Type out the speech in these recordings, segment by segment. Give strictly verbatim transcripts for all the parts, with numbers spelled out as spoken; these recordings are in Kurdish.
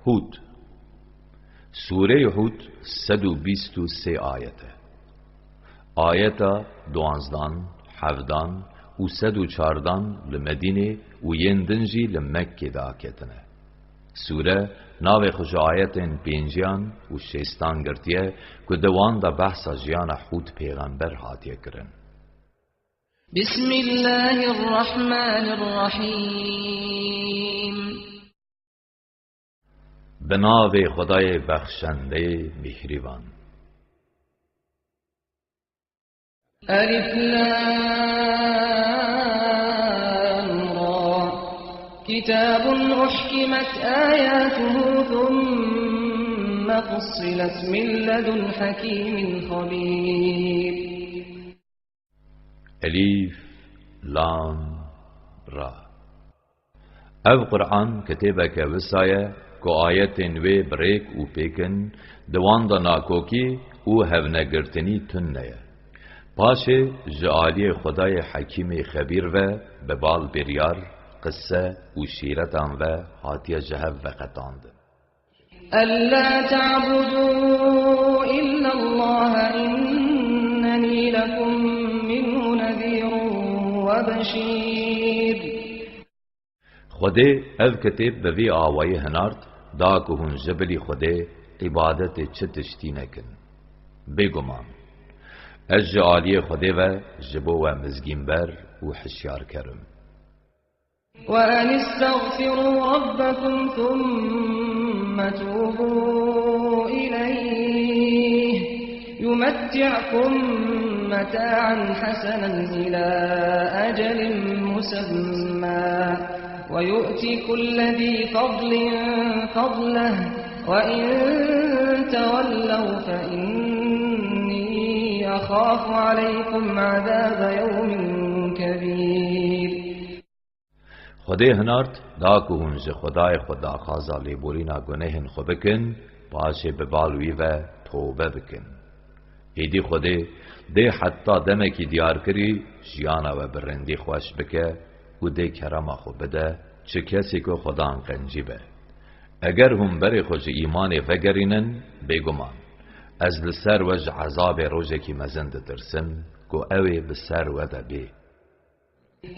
Hûd. Sûreyê Hûd sed û bîst û sê ayet e. Ayeta duwanzdan, hevdan û sed û çardan li Medînê û yên din jî li Mekkê de aketine. Sûre navê xwe ji ayetên pênciyan û şêstan girtiye ku di wan de behsa jiyana Hûd pêxember hatiye kirin. بسم الله الرحمن الرحيم. Bi navê Xwedayê Bexşendeyê Mîhrîban. ألف لام را. كتاب أحكمت آياته ثم فصلت من لدن حكيم خبير. Elîf, Lam, Ra. Ev Quran kitêbeke wisa ye ku ayetên wê bi rêk û pêk in, di wan de nakokî û hevnegirtinî tune ye. Paşê ji aliyê Xwedayê Hekîmê Xebîr ve bi bal biryar, qise û şîretan ve hatiye ji hev veqetandin. ألا تعبدوا إلا الله إنني لكم منه نذير وبشير. Xwedê ev kitêb bi vî awayî hinart, da ku hûn ji bilî Xwedê îbadetê çi tiştî nekin. Bêguman, ez ji aliyê Xwedê ve ji bo we mizgînber û hişyarker im. وأن استغفروا ربكم ثم توبوا إليه يمتعكم متاعا حسنا إلى أجل مسمى ويؤت كل ذي فضل فضله وإن تولوا فإني أخاف عليكم عذاب يوم كبير. Xwedê hinart, da ku hûn ji Xwedayê xwe daxwaza lêborîna gunehên xwe bikin, paşê bi bal wî ve tobe bikin. Êdî Xwedê dê heta demekî diyarkirî jiyana we bi rindî xweş bike û dê kerema xwe bide çi kesî ku Xwedan qencî be. Eger hûn berê xwe ji îmanê vegerînin, bêguman, ez li ser we ji ezabê rojekî mezin ditirsim ku ew ê bi ser we de bê.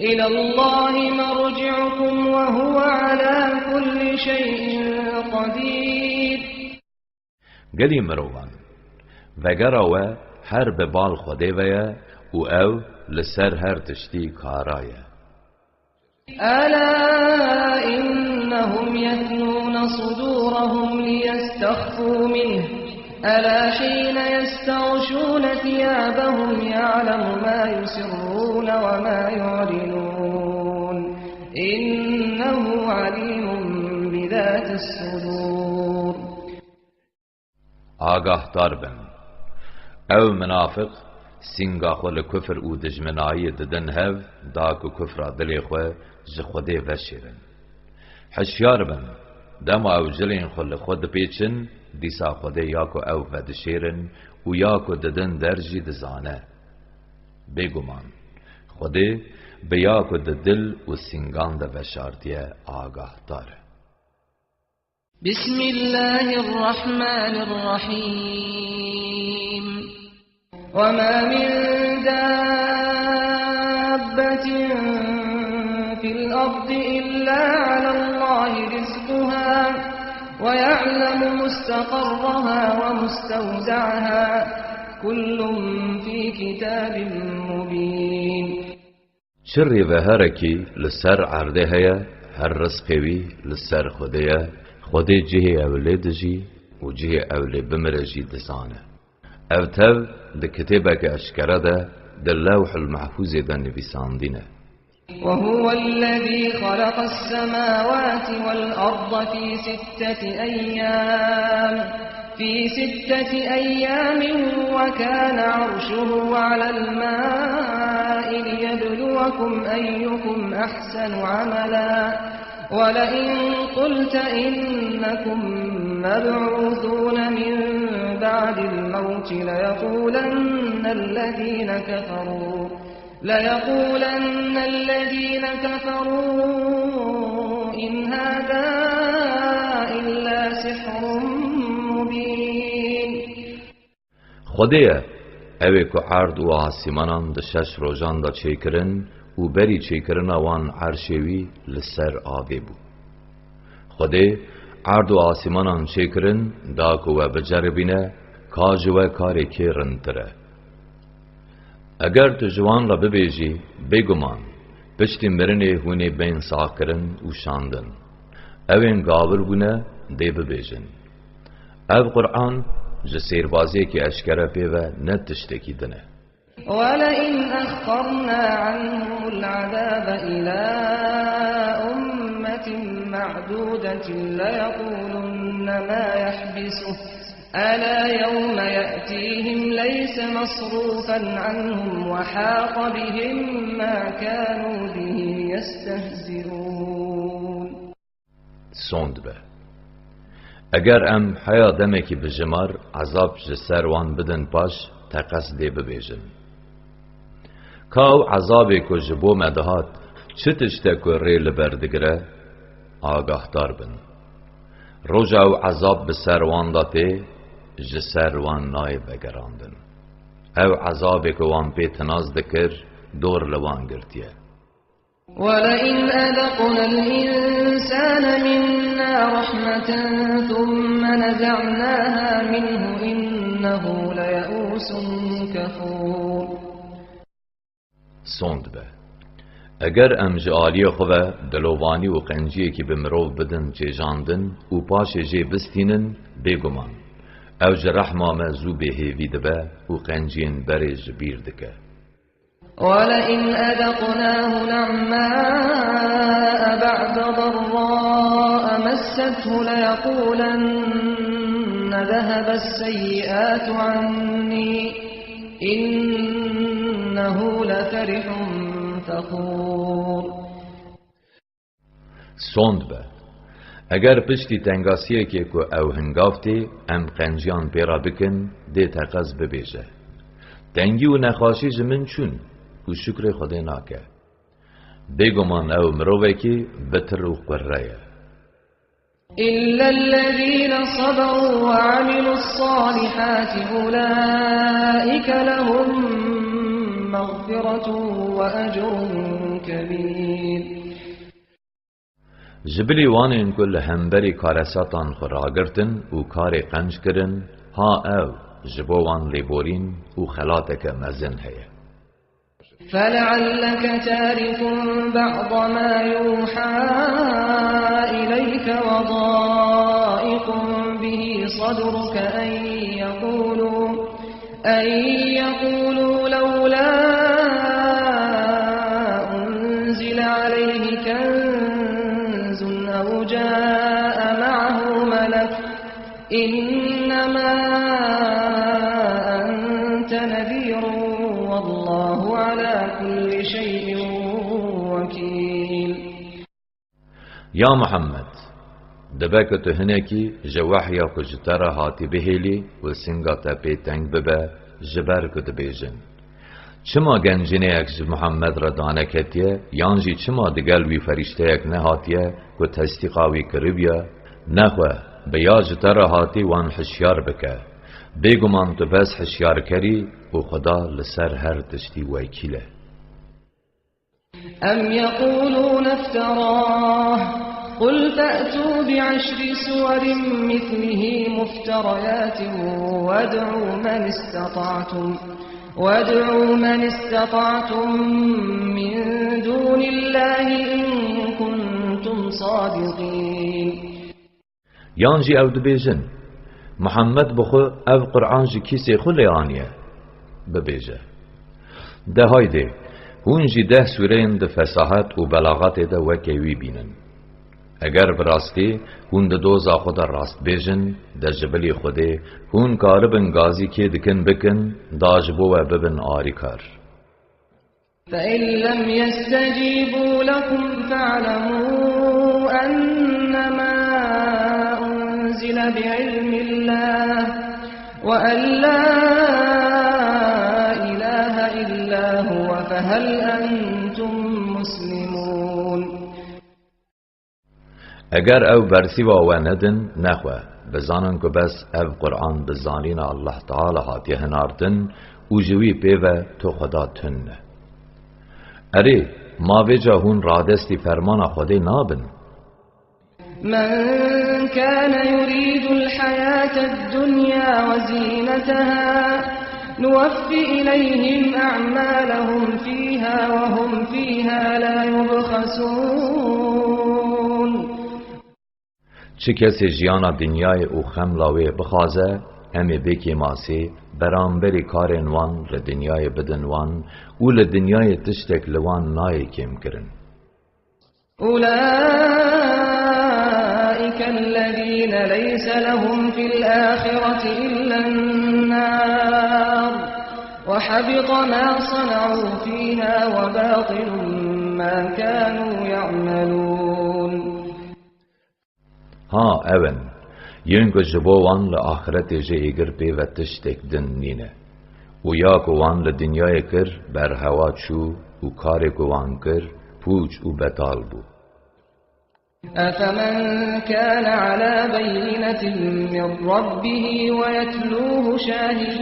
إلى الله مرجعكم وهو على كل شيء قدير. Gelî mirovan, vegera we her bi bal Xwedê ve ye û ew li ser her tiştî kara ye. ألا إنهم يثنون صدورهم ليستخفوا منه ألا حين يستغشون ثيابهم يعلم ما يسرون وما يعلنون إنه عليم بذات الصدور. Agahdar bin. Ew minafiq sînga xwe li kufir û dijminayiyê didin hev, da ku kufra dilê xwe ji Xwedê veşêrin. Hişyar bin, dema ew cilên xwe li xwe dipêçin, dîsa Xwedê ya ku ew vedişêrin û ya ku didin der jî dizane. Bêguman, Xwedê bi ya ku di dil û sîngan de veşartiye agahdar e. بسم الله الرحمن الرحيم. وما من دابة في الأرض إلا على الله رزقها ويعلم مستقرها ومستودعها كل في كتاب مبين. Çi rêveherekî li ser erdê heye, her rizqê wî li ser Xwedê ye, Xwedê cihê ew lê dijî û cihê ew lê bimire jî dizane. Ev tev di kitêbeke eşkere de di Lewhul Mehfûzê de nivîsandî ne. وهو الذي خلق السماوات والأرض في ستة أيام في ستة أيام وكان عرشه على الماء ليبلوكم أيكم أحسن عملا ولئن قلت إنكم مبعوثون من بعد الموت ليقولن الذين كفروا ليقولن الذين كفروا إن هذا إلا Xwedê ye, ew ê ku erd û asîmanan di şeş rojan de çêkirin û berî çêkirina wan erşê wî li ser avê bû. Xwedê erd û asîmanan çêkirin, da ku we biceribîne, ka ji we karê kê rintir e. Eger tu ji wan re bibêjî, bêguman, piştî mirinê hûn ê bên saxkirin û şandin. Ew ên gavir bûne, dê bibêjin. Ev Qur'an ji sêrbaziyekî eşkere pê ve ne tiştekî din e. ولئن أخرنا عنهم العذاب إلى أمة معدودة ليقولن ما يحبسه ألا يوم يأتيهم ليس مصروفا عنهم وحاق بهم ما كانوا به يستهزئون. Sond be. Eger em heya demekî bijimar ezab ji ser wan bidin paş, teqez dê bibêjin. Ka ew ezabê ku ji bo me dihat, çi tişt e ku rê li ber digire, agahdar bin. Roja ew ezab bi ser wan de tê, ji ser wan nayê vegerandin. Ew ezabê ku wan pê tinaz dikir, dor li wan girtiye. ولئن أذقنا الإنسان منا رحمة ثم نزعناها منه إنه ليئوس كفور. Sond be. Eger em ji aliyê xwe ve dilovanî û qenciyekî bi mirov bidin çêjandin û paşê jê bistînin, bêguman, ew ji rehma me zû bêhêvî dibe û qenciyên berê ji bîr dike. ولئن أذقناه نعماء بعد ضراء مسته ليقولن ذهب السيئات عني إنه لفرح فخور. Sond be. Eger piştî tengasiyekê ku ew hingav tê, em qenciyan pê re bikin, dê teqez bibêje, tengî û nexweşî ji min çûn û şukrê Xwedê nake. Bêguman ew mirovekî bitir û qurre ye. إلا الذين صبروا وعملوا الصالحات أولئك لهم مغفرة وأجر كبير. Ji bilî wanên ku li hemberî karesatan xwe ragirtin û karê qenc kirin, ha ew, ji bo wan lêborîn û xelateke mezin heye. فلعلك تارك بعض ما يوحى إليك وضائق به صدرك أن يقولوا، أن يقولوا لولا أنزل عليه كنز أو جاء معه ملك، إنما أنت نذير والله على كل شيء وكيل. Ya Muhammed, dibe ku tu hinekî ji wehya ku ji te re hatî bihêlî û singa te pê teng bibe, ji ber ku dibêjin, çima gencîneyek ji Muhammed re daneketiye, yan jî çima digel wî ferîşteyek nehatiye ku tesdîqa wî kiribûye? Nexwe, bi ya ji te re hatî wan hişyar bike. Bêguman tu bes hişyarker î û Xuda li ser her tiştî wekîl e. أم يقولون افتراه، قل فأتوا بعشر سور مثله مفتريات وادعوا من استطعتم، وادعوا من استطعتم من دون الله إن كنتم صادقين. Yan jî ew dibêjin, Muhammed bi xwe ev Qur'an ji kîsê xwe lê aniye? Bibêje, de haydê, hûn jî deh sûreyên di fesahet û belaxetê de weke wî bînin. Eger bi rastî hûn di doza xwe de rast bêjin, de ji bilî Xwedê hûn karibin gazî kê dikin bikin, da ji bo we bibin arîkar. فإن لم يستجيبوا لكم فاعلموا أنما أنزل بعلم الله وأن لا إله إلا هو فهل أنتم مسلمون. Eger ew bersîva we nedin, nexwe, bizanin ku bes ev Qur'an bi zanîna Allah Teala hatiye hinartin û ji wî pê ve tu Xweda tune. Erê, ma vêca hûn radestî fermana Xwedê nabin? من كان يريد الحياة الدنيا وزينتها نوف إليهم أعمالهم فيها وهم فيها لا يبخسون. Çi kesê jiyana dinyayê û xemla wê bixwaze, em ê bê kêmasê beramberî karên wan li dinyayê bidin wan û li dinyayê tiştek li wan nayê kêmkirin. أولئك الذين ليس لهم في الآخرة إلا النار وحبط ما صنعوا فيها وباطل ما كانوا يعملون. Ha, ew in, yên ku ji bo wan li axretê jê êgir pê ve tiştek din nîne. Û ya ku wan li dinyayê kir, berhewa çû û karê ku wan kir, pûç û betal bû. أفمن كان على بينة من ربه ويتلوه شاهد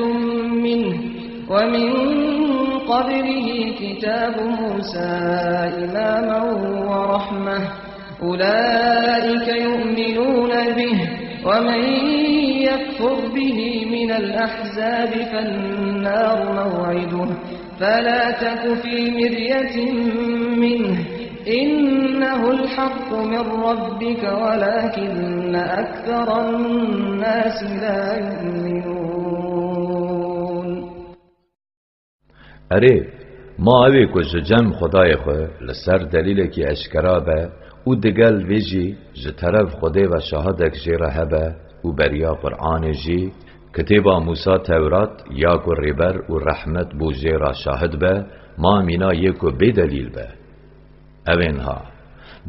منه ومن قبله كتاب موسى إماما ورحمة أولئك يؤمنون به ومن يكفر به من الأحزاب فالنار موعده فلا تك في مرية منه إنه الحق من ربك ولكن أكثر الناس لا يؤمنون. Erê, ma ew ê ku ji cem Xwedayê xwe li ser delîlekî eşkera be û digel vê jî ji teref Xwedê ve şahidek jê re hebe û beriya Qur'anê jî, kitêba Mûsa Tewrat ya ku rêber û rehmet bû jê re şahid be, ma mîna yê ku bê delîl be? Ewên ha,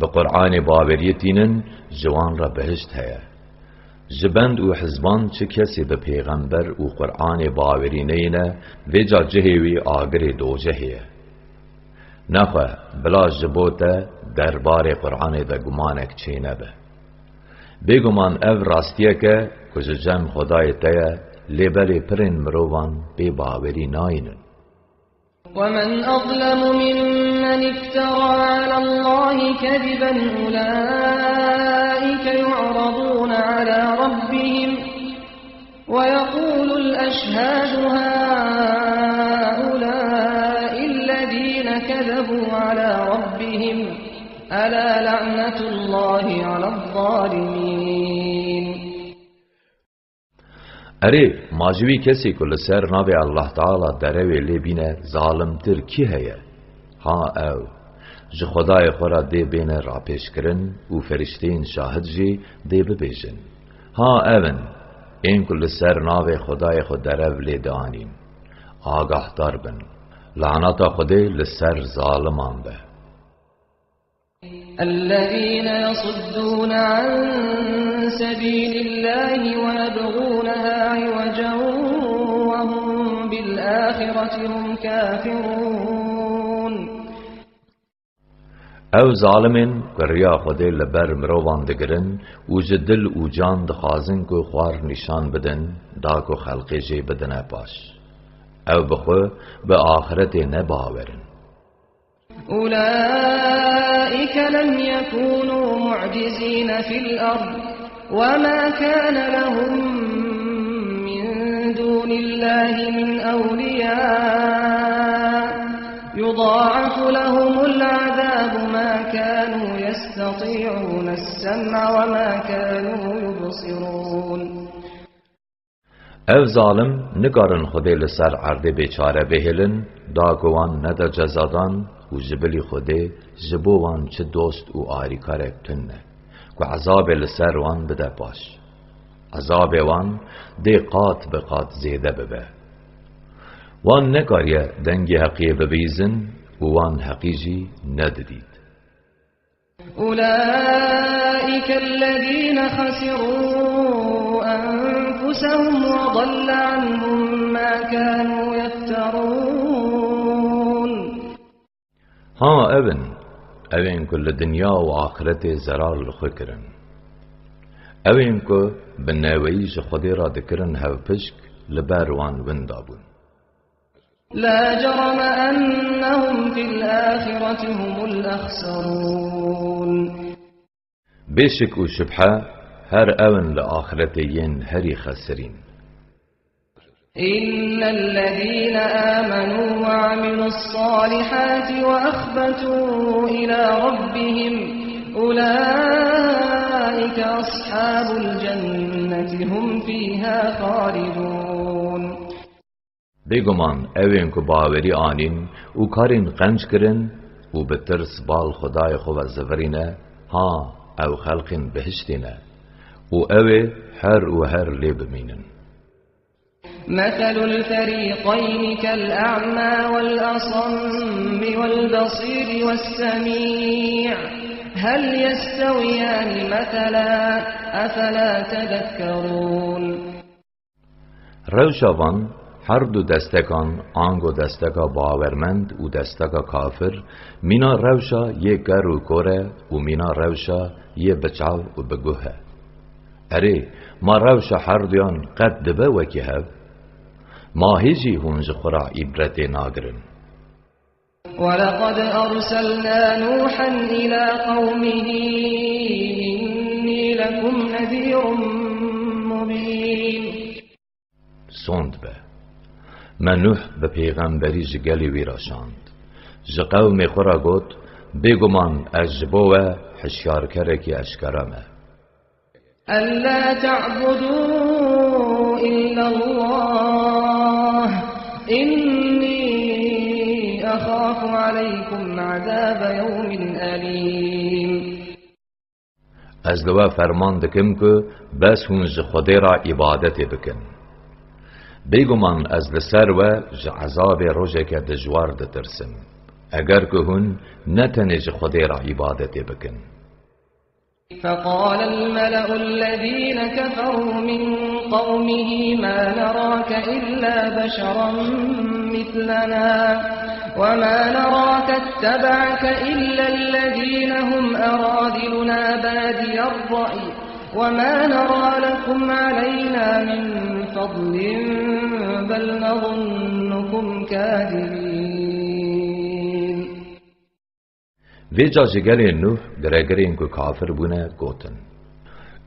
bi Qur'anê baweriyê tînin, ji wan re behişt heye. Ji bend û hizban çi kesê bi pêxember û Qur'anê bawerî neyine, vêca cihê wî agirê dojehê ye. Nexwe, bila ji bo te derbarê Qur'anê de gumanek çênebe. Bêguman ev rastiyek e ku ji cem Xwedayê te ye, lê belê pirên mirovan pê bawerî nayînin. ومن أظلم ممن افترى على الله كذبا أولئك يعرضون على ربهم ويقول الأشهاد هؤلاء الذين كذبوا على ربهم ألا لعنة الله على الظالمين. Erê, ma ji wî kesê ku li ser navê Allah Teala derewê lê bîne zalimtir kî heye? Ha ew, ji Xwedayê xwe re dê bêne rapêşkirin û ferişteyên şahid jî dê bibêjin. Ha ew in, ên ku li ser navê Xwedayê xwe derev lê dianîn. Agahdar bin, laneta Xwedê li ser zaliman be. الذين يصدون عن سبيل الله ويبغونها عوجا وهم بالآخرة هم كافرون. Ew zalimên ku riya Xwedê li ber mirovan digirin û ji dil û can dixwazin ku xwar nîşan bidin, da ku xelkê jê bidine paş. Ew bi xwe bi axretê ne bawer in. أولئك لم يكونوا معجزين في الأرض وما كان لهم من دون الله من أولياء يضاعف لهم العذاب ما كانوا يستطيعون السمع وما كانوا يبصرون. Ev zalim nikarin Xwedê li ser erdê bêçare bihêlin, da ku wan nede cezadan û ji bilî Xwedê ji bo wan çi dost û arîkarek tune, ku ezabê li ser wan bide paş. Ezabê wan dê qat bi qat zêde bibe. Wan nekariye dengê heqiyê bibihîzin û wan heqî jî nedidît. أولئك الذين خسروا أنفسهم وضل عنهم ما كانوا يفترون. Ha ev in, Ew ên ku li dinya û axiretê zerar li xwe kirin. Ew ên ku bi neweyî ji Xwedê re dikirin hevpişk, li ber wan winda bûn. لا جرم أنهم في الآخرة هم الأخسرون. Bêşik û şibhe, her ew in li axiretê yên herî xesirîn. إن الذين آمنوا وعملوا الصالحات وأخبتوا إلى ربهم أولئك أصحاب الجنة هم فيها خالدون. Bêguman ew ên ku bawerî anîn û karên qenc kirin û bi tirs bal Xwedayê xwe ve zivirîne, ha, ew xelqên bihiştê ne û ew ê her û her lê bimînin. مثل الفريقين كالأعمى والأصم والبصير والسميع هل يستويان مثلا أفلا تذكرون. Rewşa van, her du destekan, ango desteka bawermend û desteka kafir, mîna rewşa yê ker û kor e û mîna rewşa yê biçav û biguh e. Erê, ma rewşa herduyan qet dibe wekî hev? Ma hê jî hûn ji xwe re îbretê nagirin? ولقد أرسلنا نوحا إلى قومه إني لكم نذير مبين. Sond be. Me Nuh bi pêxemberî ji gelê wî re şand. Ji qewmê xwe re got, Bêguman ez ji bo we hişyarkerekî eşkere me. ألا تعبدوا إلا الله إني أخاف عليكم عذاب يوم أليم. Ez li we ferman dikim ku bes hûn ji Xwedê re îbadetê bikin. Bêguman ez li ser we ji ezabê rojeke dijwar ditirsim. Eger ku hûn ne tenê ji Xwedê re îbadetê bikin. فقال الملأ الذين كفروا من قومه ما نراك إلا بشرا مثلنا وما نراك اتبعك إلا الذين هم أراذلنا بادي الرأي وما نرى لكم علينا من فضل بل نظنكم كاذبين. Vêca ji gelê Nuh giregirên ku kafir bûne gotin,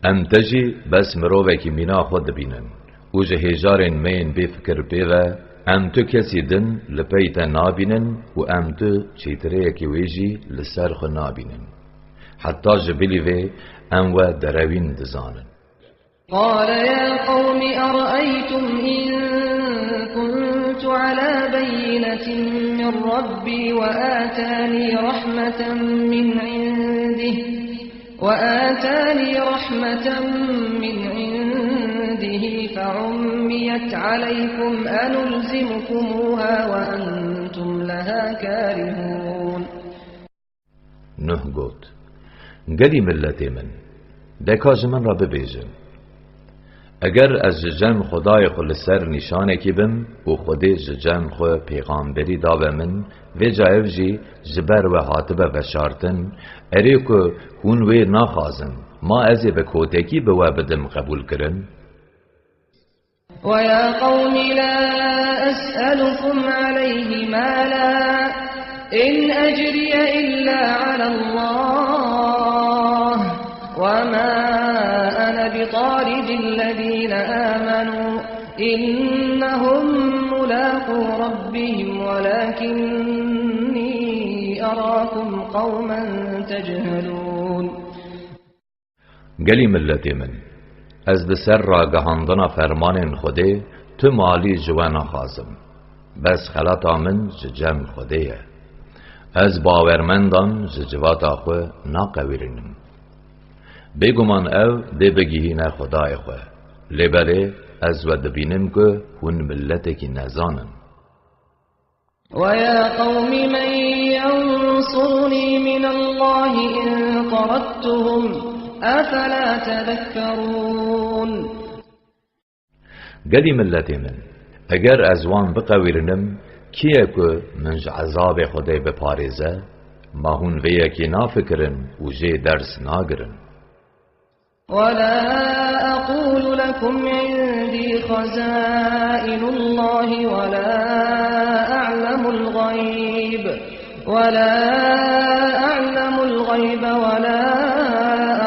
Em te jî bes mirovekî mîna xwe dibînin û ji hêjarên me yên bêfikir pê ve em tu kesî din li pey te nabînin û em tu çêtireyekî wê jî li ser xwe nabînin. Heta ji bilî vê em we derewîn dizanin. قال يا قوم أرأيتم إن كنت على بينة من ربي وآتاني رحمة من عنده، وآتاني رحمة من عنده فعميت عليكم أنلزمكموها وأنتم لها كارهون. Nuh got, Gelî miletê min, de ka ji min re bibêjin, eger ez ji cem Xwedayê xwe li ser nîşanekî bim û Xwedê ji cem xwe pêxamberî dabe min, vêca ev jî ji ber we hatibe veşartin, erê ku hûn wê naxwazin, ma ez ê bi kotekî bi we bidim qebûlkirin? ويا قوم لا أسألكم عليه مالا إن أجري إلا على الله وما أنا بطارد الذين آمنوا إنهم ملاقو ربهم ولكني أراكم قوما تجهلون. Gelî miletê min, ez li ser ragihandina fermanên Xwedê tu malî ji we naxwazim. Bes xelata min ji cem Xwedê ye. Ez bawermendan ji civata xwe naqewirînim. Bêguman ew dê bigihîne Xwedayê xwe. Lê belê ez we dibînim ku hûn miletekî nezan in. ويا قوم من ينصرني من الله إن طردتهم أفلا تذكرون. Gelî miletê min, eger ez wan biqewîrinim, kî ye ku min ji ezabê Xwedê biparêze? Ma hûn vê yekê nafikirin û jê ders nagirin? ولا أقول لكم عندي خزائن الله ولا أعلم الغيب، ولا أعلم الغيب ولا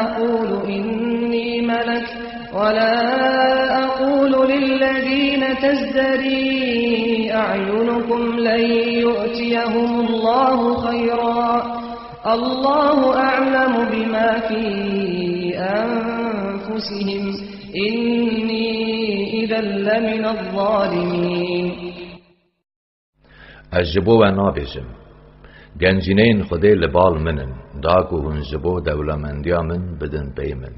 أقول إني ملك، ولا أقول للذين تزدري أعينكم لن يؤتيهم الله خيرا، الله أعلم بما في أنفسهم، إني إذا لمن الظالمين. Ez ji bo we nabêjim. Gencîneyên Xwedê li bal min in, da ku hûn ji bo dewlemendiya min bidin pey min.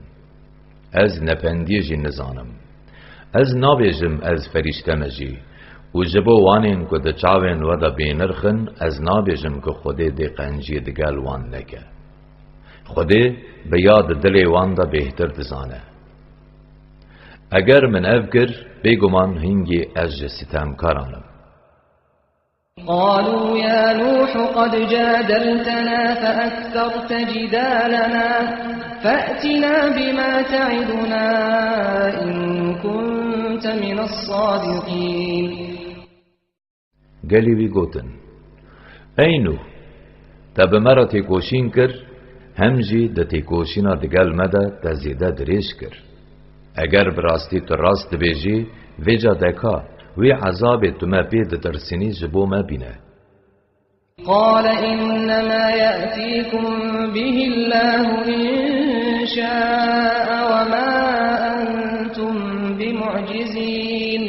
Ez nependiyê jî nizanim. Ez nabêjim ez ferîşte me jî. Û ji bo wanên ku di çavên we de bênirx in, ez nabêjim ku Xwedê dê qenciyê digel wan neke. Xwedê bi ya di dilê wan de bêhtir dizane. Eger min ev kir, bêguman hingî ez ji sitemkaran im. قالوا يا نوح قد جادلتنا فأكثرت جدالنا فأتنا بما تعدنا إن كنت من الصادقين. Gelî wî gotin: Ey Nûh, te bi me re têkoşîn kir, hem jî di têkoşîna digel me de te zêde dirêj kir. Eger bi rastî tu rast dibêjî, vêca de ka wî ezabê tu me pê ditirsînî ji bo me bîne. قال إنما يأتيكم به الله إن شاء وما أنتم بمعجزين.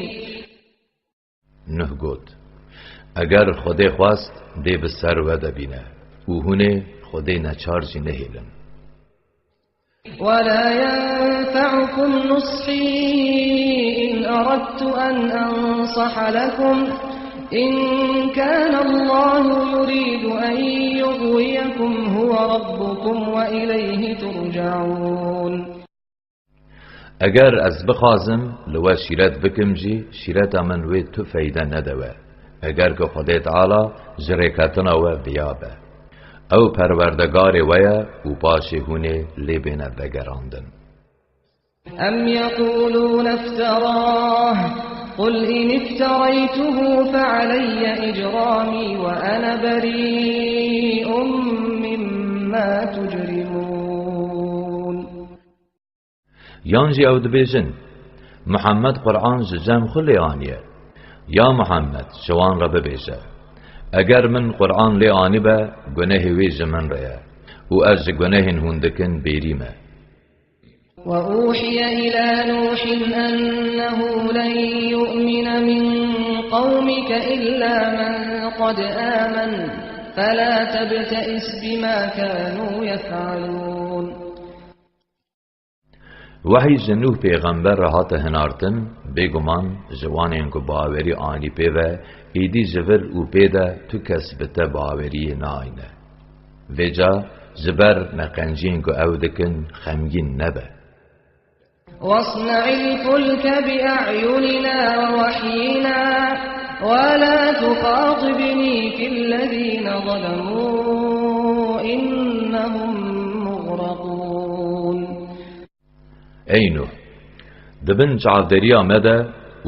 Nuh got: Eger Xwedê xwest, dê bi ser we de bîne û hûn ê Xwedê neçar jî nehêlin. ولا ينفعكم نصحي إن أردت أن أنصح لكم إن كان الله يريد أن يغويكم هو ربكم وإليه ترجعون. Eger ez bixwazim li we şîret bikim jî, şîreta min wê tu feyde nede we. Eger ku Xwedê Teala ji rêketina we viya be. Ew Perwerdegarê we ye û paşê hûn ê lê bêne vegerandin. أم يقولون افتراه، قل إن افتريته فعلي إجرامي وأنا بريء مما تجرمون. Yan jî ew dibêjin: Muhammed Quran ji cem xwe lê aniye. Ya Muhammed, ji wan re bibêje: Eger min Quran lê anîbe, gunehê wê ji min re ye û ez ji gunehên hûn dikin bêrî me. وأوحي إلى نوح أنه لن يؤمن من قومك إلا من قد آمن فلا تبتئس بما كانوا يفعلون. Wehî ji Nûh pêxember re hate hinartin, bêguman ji wanên ku bawerî anî pê ve, êdî ji vir û pê de tu kes bi te baweriyê naîne. Vêca ji ber neqenciyên ku ew dikin xemgîn nebe. واصنع الفلك بأعيننا ووحينا ولا تخاطبني في الذين ظلموا إنهم مغرقون. Ey Nûh, di bin çavdêriya me de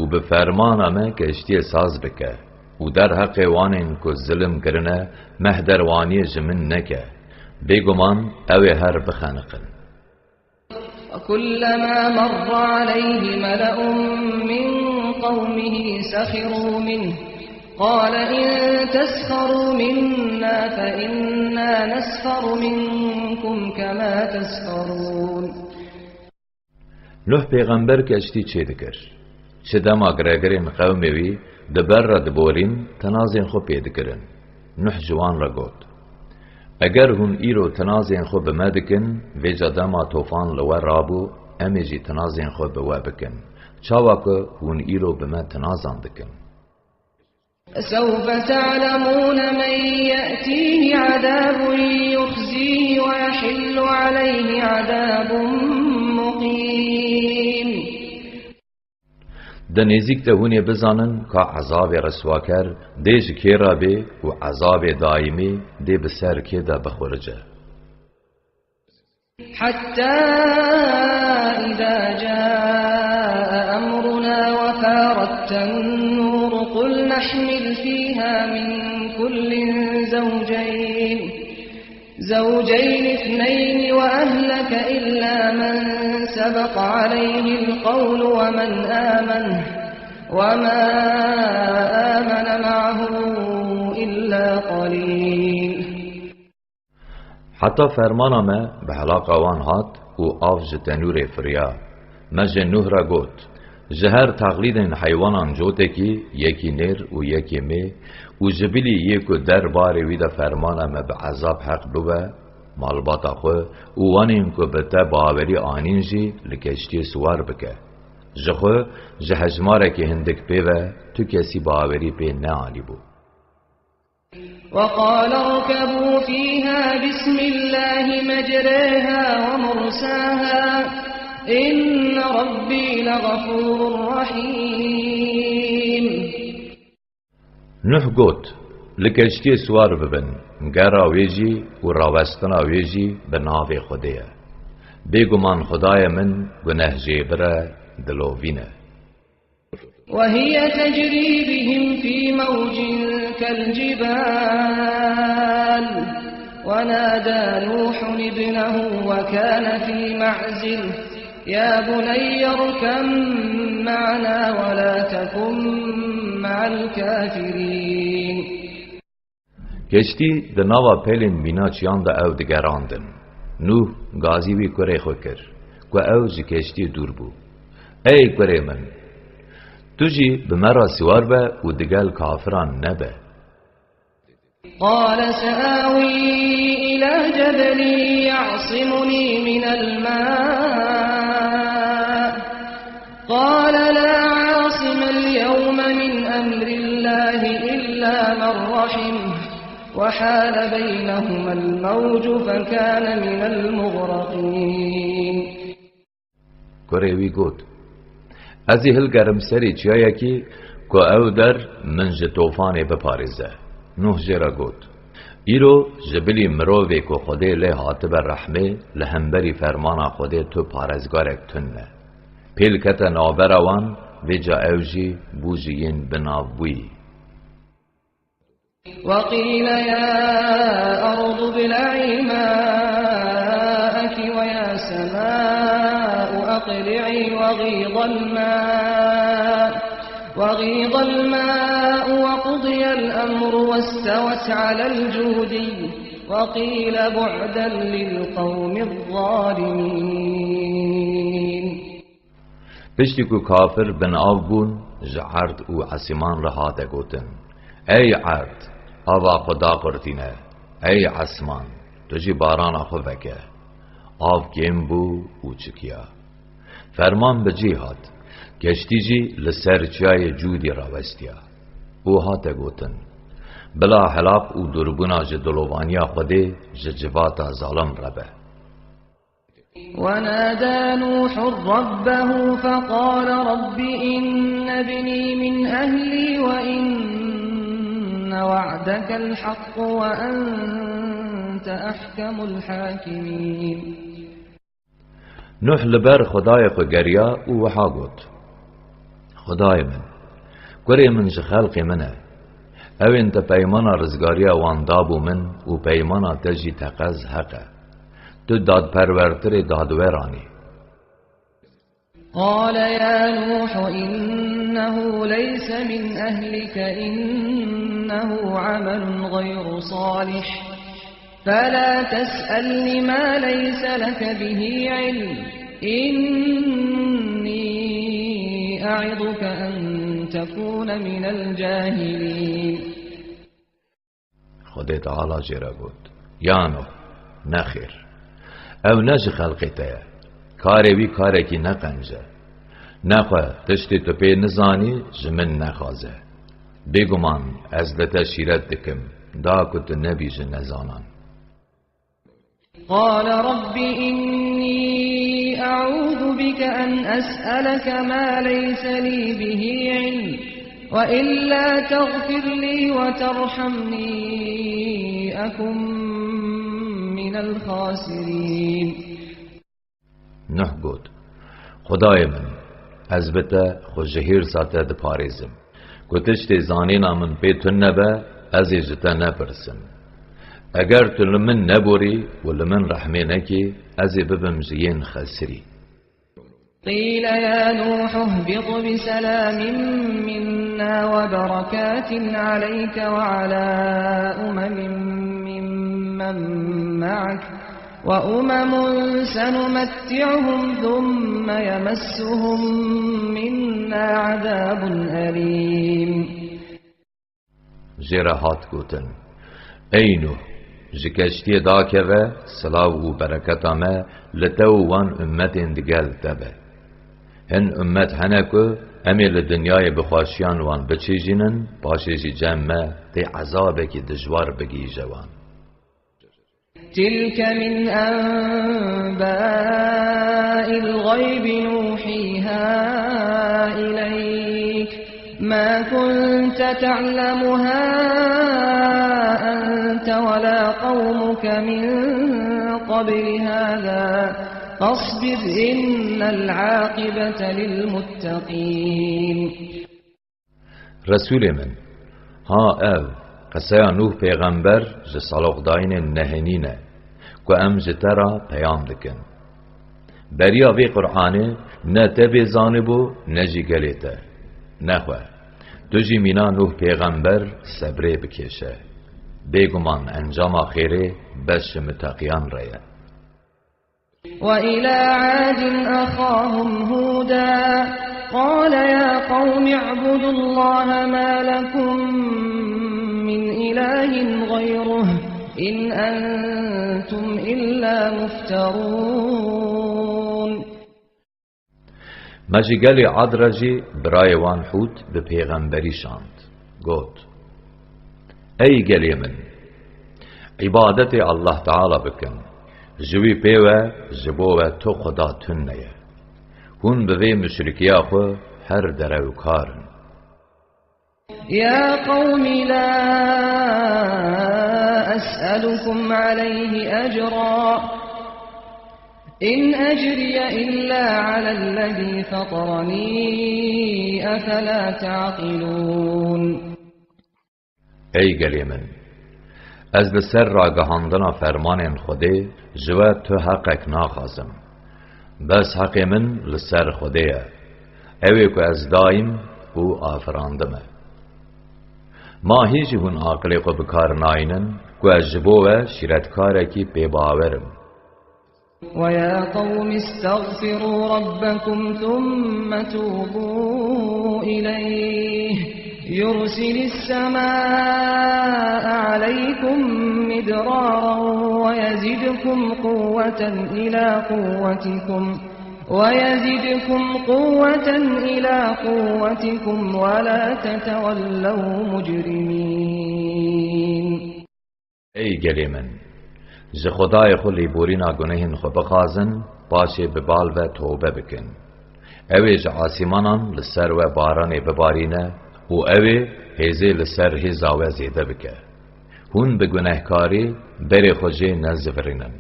û bi fermana me keştiyê saz bike û derheqê wanên ku zilim kirine, mehderwaniyê ji min neke. Bêguman ew ê her bixeniqin. وكلما مر عليه ملأ من قومه سخروا منه، قال إن تسخروا منا فإنا نسخر منكم كما تسخرون. Nuh pêxember keştî çêdikir. Çi dema giregirên qewmê wî di ber re diborîn, tenazên xwe pê dikirin. Nuh ji wan re got: Eger hûn îro tenazên xwe bi me dikin, vêca dema tofan li we rabû, em ê jî tenazên xwe bi we bikin. Çawa ku hûn îro bi me tenazan dikin. سوف تعلمون من يأتيه عذاب يخزيه ويحل عليه عذاب مقيم. Di nêzîk de hûn ê bizanin ka ezabê riswaker dê ji kê re bê û ezabê daîmî dê bi ser kê de bixurice. حتى إذا جاء أمرنا وفارت النور قل نحمل فيها من كل زوجين زوجين اثنين وأهلك إلا من سبق عليه القول ومن آمن وما آمن معه إلا قليل. Heta fermana me bi helaqa wan hat û av ji tenûrê firiya. Me ji Nuh re got, ji her texlîdên heywanan cotekî, yekî nêr û yekî mê, û ji bilî yê ku der barê wî de fermana me bi ezab heq bibe, malbata xwe û wanên ku bi te bawerî anîn jî li keştiyê siwar bike. Ji xwe, ji hejmarekî hindik pê ve tu kesî bawerî pê neanîbû. وقال اركبوا فيها بسم الله مجريها ومرساها إن ربي لغفور رحيم. Nuh got, li keştiyê siwar bibin, gera wê jî û rawestina wê jî bi navê Xwedê ye. Bêguman Xwedayê min gunehjêbir e, dilovîn e. وهي تجري بهم في موج كالجبال ونادى نوح ابنه وكان في معزل يا بني اركب معنا ولا تكن مع الكافرين. Keştî di nava pelên mîna çiyan de ew digerandin. Nûh gazî wî kurê xwe kir, ku ew ji keştiyê dûr bû. Ey kurê min! Tu jî bi me re siwar be û digel kafiran nebe. قال سآوي إلى جبل يعصمني من الماء قال لا عاصم اليوم من أمر الله إلا من رحم وحال بينهما الموج فكان من المغرقين. Kurê wî got, Ez ê hilgerim serê çiyayekî ku ew der min ji tofanê biparêze. Nuh jê re got, Îro ji bilî mirovê ku Xwedê lê hatibe rehmê li hemberî fermana Xwedê tu parezgarek tune. Pêl kete navbera wan, vêca ew jî bû ji yên binavbûyî. وقيل يا أرض ابلعي ماءك ويا سماء أقلعي وغيض الماء وغيض الماء وقضي الأمر واستوت على الجودي وقيل بعدا للقوم الظالمين. Piştî ku kafir bin av bûn, ji erd û esîman re hate gotin, Ey erd, ava xwe daqurtîne, ey esman, tu jî barana xwe veke. Av kêm bû û çikiya. Ferman bi cî hat, keştî jî li ser çiyayê Cûdî rawestiya. Û hate gotin, Bila helaq û dûrbûna ji dilovaniya Xwedê ji civata zalim re be. ونادى نوح ربه فقال رب إن ابني من أهلي وإن وعدك الحق وأنت أحكم الحاكمين. Nuh li ber Xwedayê xwe geriya û wiha got, Xwedayê min, kurê min ji xelqê min e. Ewên te peymana rizgariya wan dabû min û peymana te jî teqez heq e. Tu dadperwertirê dadweran î. قال يا نوح إنه ليس من أهلك إنه عمل غير صالح فلا تسألن ما ليس لك به علم إني أعظك أن تكون من الجاهلين. Xwedê Teala jê re got, Ya Nuh, nexêr. Ew ne ji xelqê te ye. Karê wî karekî ne qenc e. Nexwe tiştê tu pê nizanî ji min nexwaze. Bêguman ez li te şîret dikim, da ku tu nebî ji nezanan. قال رب إني أعوذ بك أن أسألك ما ليس لي به علم، وإلا تغفر لي وترحمني أكن من الخاسرين. Nuh got: Xwedayê min, ez bi te xwe ji hêrsa te diparêzim. Ku tiştê zanîna min pê tune be, ez ê ji te nepirsim. Eger tu li min neborî û li min rehmê nekî, ez ê bibim ji yên xesirî. قيل يا نوح اهبط بسلام منا وبركات عليك وعلى أمم ممن معك، وأمم سنمتعهم ثم يمسهم منا عذاب أليم. Jê re hat gotin: Ey Nûh, ji keştiyê dakeve, silav û bereketa me li te û wan ummetên digel te be. Hin ummet hene ku em ê li dinyayê bi xweşiyan wan biçêjînin, paşê jî cem me tê ezabekî dijwar bigihîje wan. تلك من أنباء الغيب نوحيها إليك ما كنت تعلمها أنت ولا قومك من قبل هذا فاصبر إن العاقبة للمتقين. Resûlê min, ha ev, qeseya Nûh pêxember ji saloqdayînên nehinî ne, ku em ji te re peyam dikin. Beriya vê Qur'anê ne te bê zanibû, ne jî gelê te. Nexwe, tu jî mîna Nûh pêxember sebrê bikêşe. Bêguman encama xêrê bes ji miteqiyan re ye. وإلى عاد أخاهم هودا قال يا قوم اعبدوا الله ما لكم من إله غيره إن أنتم إلا مفترون. Me ji gelê Ad re jî birayê wan Hûd bi pêxemberî şand. Got: Ey gelê min, îbadetê Allah Teala bikin. Ji wî pê we, ji bo we tu Xuda tune ye. Hûn bi vê muşrikiya xwe her derewkar in. يا قوم لا أسألكم عليه أجرا إن أجري إلا على الذي فطرني أفلا تعقلون. Ey gelê min, ez li ser ragihandina fermanên Xwedê ji we tu heqek naxwazim. Bes heqê min li ser Xwedê ye. Ew ê ku ez dayim û afirandime. Ma hîn jî hûn aqilê xwe bi kar nayînin ku ez ji bo we şîretkarekî pê bawer im. ويا قوم استغفروا ربكم ثم توبوا إليه يرسل السماء عليكم مدرارا ويزدكم قوة إلى قوتكم ويزدكم قوة إلى قوتكم ولا تتولوا مجرمين. Ey gelê min, ji Xwedayê xwe lêborîna gunehên xwe bixwazin, paşê bi bal ve tobe bikin. Ew ê ji asîmanan li ser we baranê bibarîne û ew ê hêzê li ser hêza we zêde bike. Hûn bi gunehkarî berê xwe jê nezivirînin.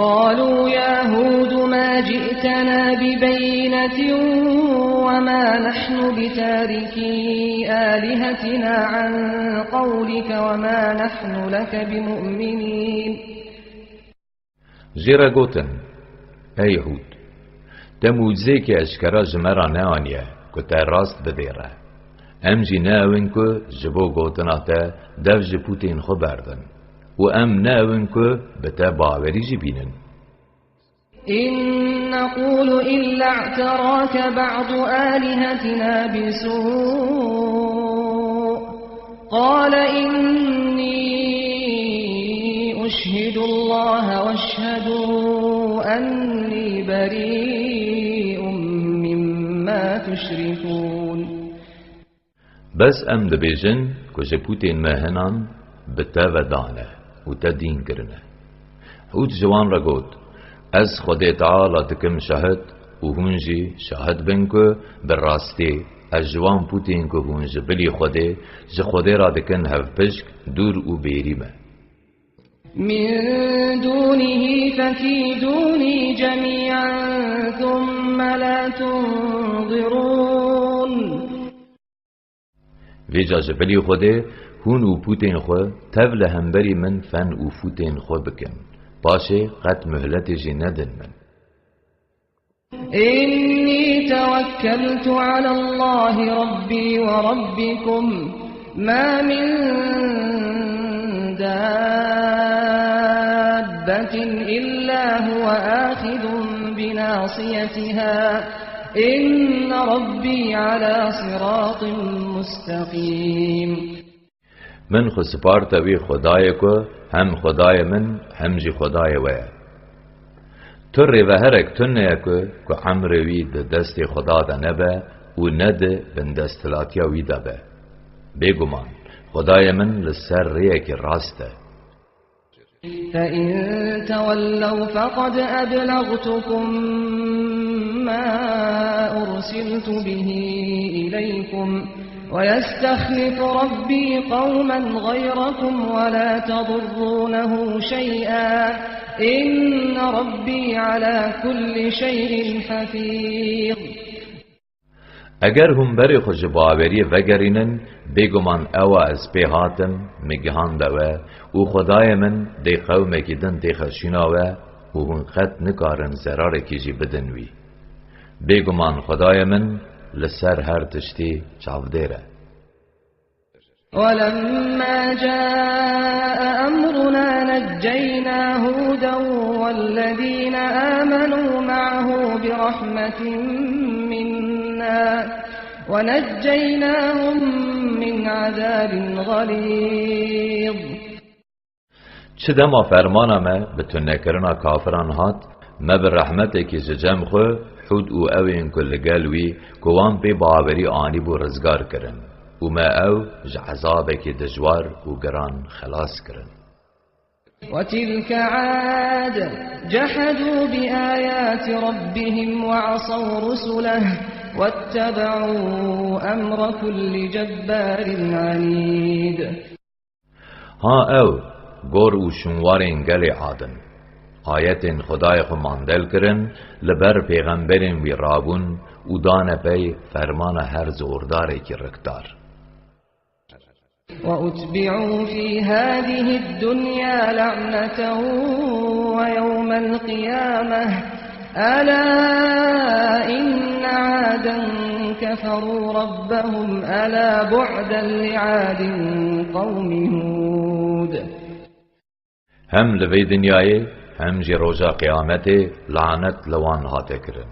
قالوا يا هود ما جئتنا ببينة وما نحن بتاركي آلهتنا عن قولك وما نحن لك بمؤمنين. Jê re gotin: Ey Hûd, te mûcizeyekî eşkera ji me re neaniye ku te rast bidêre. Em jî ne ew in ku ji bo gotina te dev ji pûtên xwe berdin û em ne ew in ku bi te bawerî jî bînin. إن نقول إلا اعتراك بعض آلهتنا بسوء قال إني أشهد الله واشهدوا أني بريء مما تشركون. Bes em dibêjin ku ji pûtên me hinan bi te ve dane û te dîn kirine. Hûd ji wan re got: Ez Xwedê Teala dikim şahid û hûn jî şahid bin ku bi rastî ez ji wan pûtên ku hûn ji bilî Xwedê, ji Xwedê re dikin hevpişk, dûr û bêrî me. من دونه فكيدوني جميعا ثم لا تنظرون. Vêca ji bilî Xwedê hûn û pûtên xwe tev li hemberî min fen û fûtên xwe bikin. Paşê qet muhletê jî nedin min. إني توكلت على الله ربي وربكم ما من دابة إلا هو آخذ بناصيتها إن ربي على صراط مستقيم. Min xwe siparte wî Xwedayê ku hem Xwedayê min hem jî Xwedayê we ye. Tu rêveherek tune ye ku, ku emrê wî di destê Xweda de nebe û ne di bindesthilatiya wî de be. Bêguman, Xwedayê min li ser rêyekî rast e. فإن تولوا فقد أبلغتكم ما أرسلت به إليكم ويستخلف ربي قوما غيركم ولا تضرونه شيئا إن ربي على كل شيء حفيظ. Eger hûn berê xwe ji baweriyê vegerînin, bêguman ewa ez pê hatim, min gihande we û Xwedayê min dê qewmekî din têxe şîna we û hûn qet nikarin zerarekî jî bidin wî. Bêguman Xwedayê min li ser her tiştî çavdêr e. ولما جاء أمرنا نجينا هودا والذين آمنوا معه برحمة منا ونجيناهم من عذاب غليظ. Çi dema fermana me bi tunekirina kafiran hat, me bi rehmetekî ji cem xwe Hûd û ewên ku li gel wî, ku wan pê bawerî anîbû, rizgar kirin û me ew ji ezabekî dijwar û giran xelas kirin. وتلك عاد جحدوا بآيات ربهم وعصوا رسله واتبعوا أمر كل جبار عنيد. Ha ew, gor û şûnwarên gelê Ad in. Ayetên Xwedayê xwe mandel kirin, li ber pêxemberên wî rabûn û dane pey fermana her zordarekî rikdar. وأتبعوا في هذه الدنيا لعنة ويوم القيامة ألا إن عادا كفروا ربهم ألا بعدا لعاد قوم هود. Hem li vê dinyayê, hem jî roja qiyametê lanet li wan hate kirin.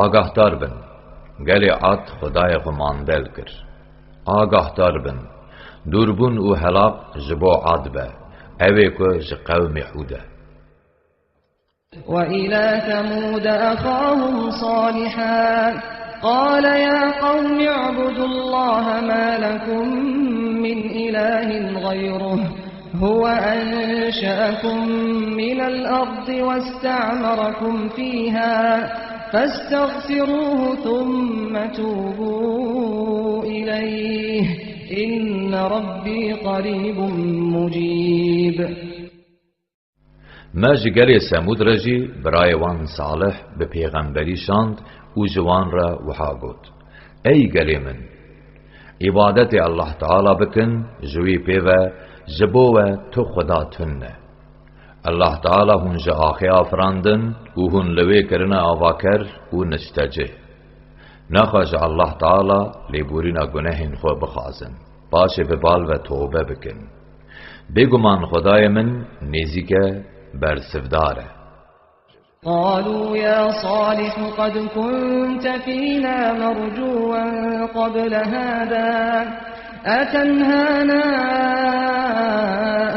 Agahdar bin, gelê Ad Xwedayê xwe mandel kir. Agahdar bin, dûrbûn û helaq ji bo Ad be, ew ê ku ji qewmê Hûd e. وإلى ثمود أخاهم صالحا قال يا قوم اعبدوا الله ما لكم من إله غيره هو أنشأكم من الأرض واستعمركم فيها فاستغفروه ثم توبوا إليه إن ربي قريب مجيب. Me ji gelê Semûd re jî birayê wan Salih bi pêxemberî şand û ji wan re wiha got, Ey gelê min! Îbadetê Allah Teala bikin, ji wî pê ve ji bo we tu Xweda tune. Allah Teala hûn ji axê afirandin û hûn li wê kirine avaker û niştecih. Naxa ji Allah Teala lêborîna gunehên xwe bixwazin, paşê bi bal ve tobe bikin. Bêguman Xwedayê min nêzîk e, bersivdar e. قالوا يا صالح قد كنت فينا مرجوا قبل هذا أتنهانا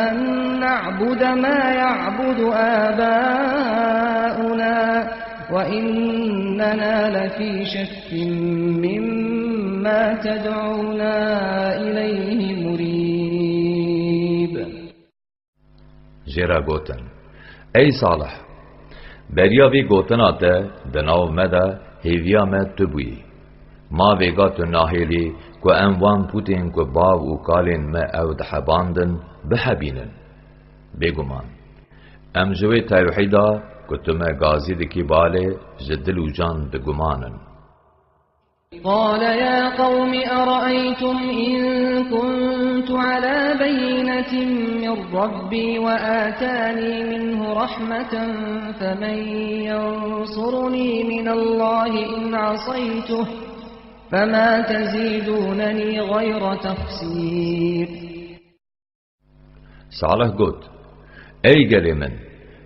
أن نعبد ما يعبد آباؤنا وإننا لفي شك مما تدعونا إليه مريب. Jê re gotin, Ey Salih! Beriya vî gotina te di nav me de hêviya me tu bûyî. Ma vêga tu nahêlî ku em wan pûtên ku bav û kalên me ew dihebandin, bihebînin. Bêguman. Em ji wê tewhîda ku tu me gazî dikî balê ji dil û can bi guman in. قال يا قوم أرأيتم إن كنت على بينة من ربي وآتاني منه رحمة فمن ينصرني من الله إن عصيته فما تزيدونني غير تخسير. Salih got: Ey gelê min,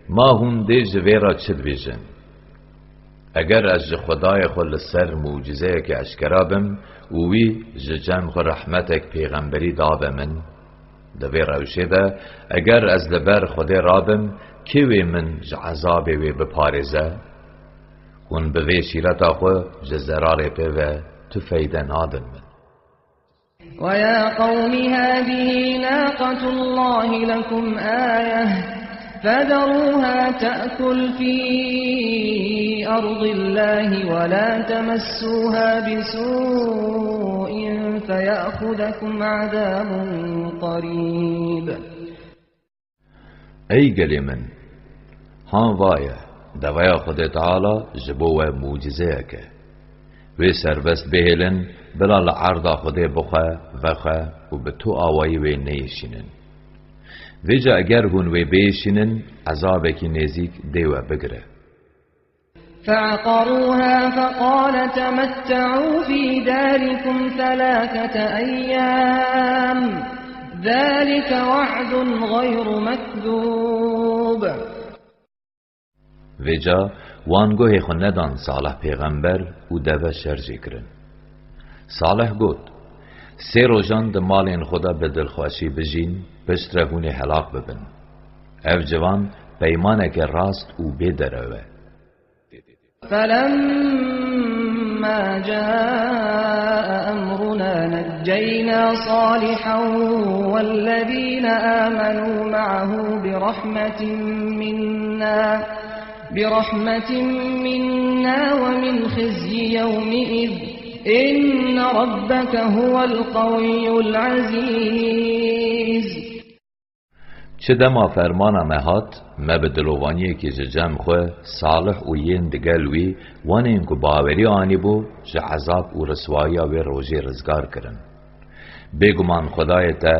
ma hûn dê ji vê re çi dibêjin? Eger ez ji Xwedayê xwe li ser mucizeyekê eşkera bim û wî ji cem xwe rehmetek pêxemberî dabe min, di vê rewşê de eger ez li ber Xwedê rabim, kê wê min ji ezabê wê biparêze? Hûn bi vê şîreta xwe ji zerarê pê ve tu feyde nadin min. ويا قوم هذه ناقة الله لكم آية فذروها تأكل في أرض الله ولا تمسوها بسوء فيأخذكم عذاب قريب. Ey gelê min, han va ye, deveya Xwedê Teala ji bo we mucizeyek e. Wê serbest bihêlin, bila li erda Xwedê bixwe, vexwe û bi tu awayî wê neyêşînin. Vêca eger hûn wê bêşînin, ezabekî nêzîk dê we bigire. فعقروها فقال تمتعوا في داركم ثلاثة أيام ذلك وعد غير مكذوب. Vêca wan guhê xwe nedan Salih pêxember û deve şer jê kirin. Salih got: Sê rojan di malên xwe de bi dilxweşî bijîn, piştre hûn ê helak bibin. Ev ciwan peymaneke rast û bê derew e. فلما جاء أمرنا نجينا صالحا والذين آمنوا معه برحمة منا، برحمة منا ومن خزي يومئذ، إن ربك هو القوي العزيز. Çi dema fermana me hat, me bi dilovaniyekî ji cem xwe Salih û yên digel wî, wanên ku bawerî anîbû, ji ezab û riswayiya wê rojê rizgar kirin. Bêguman Xwedayê te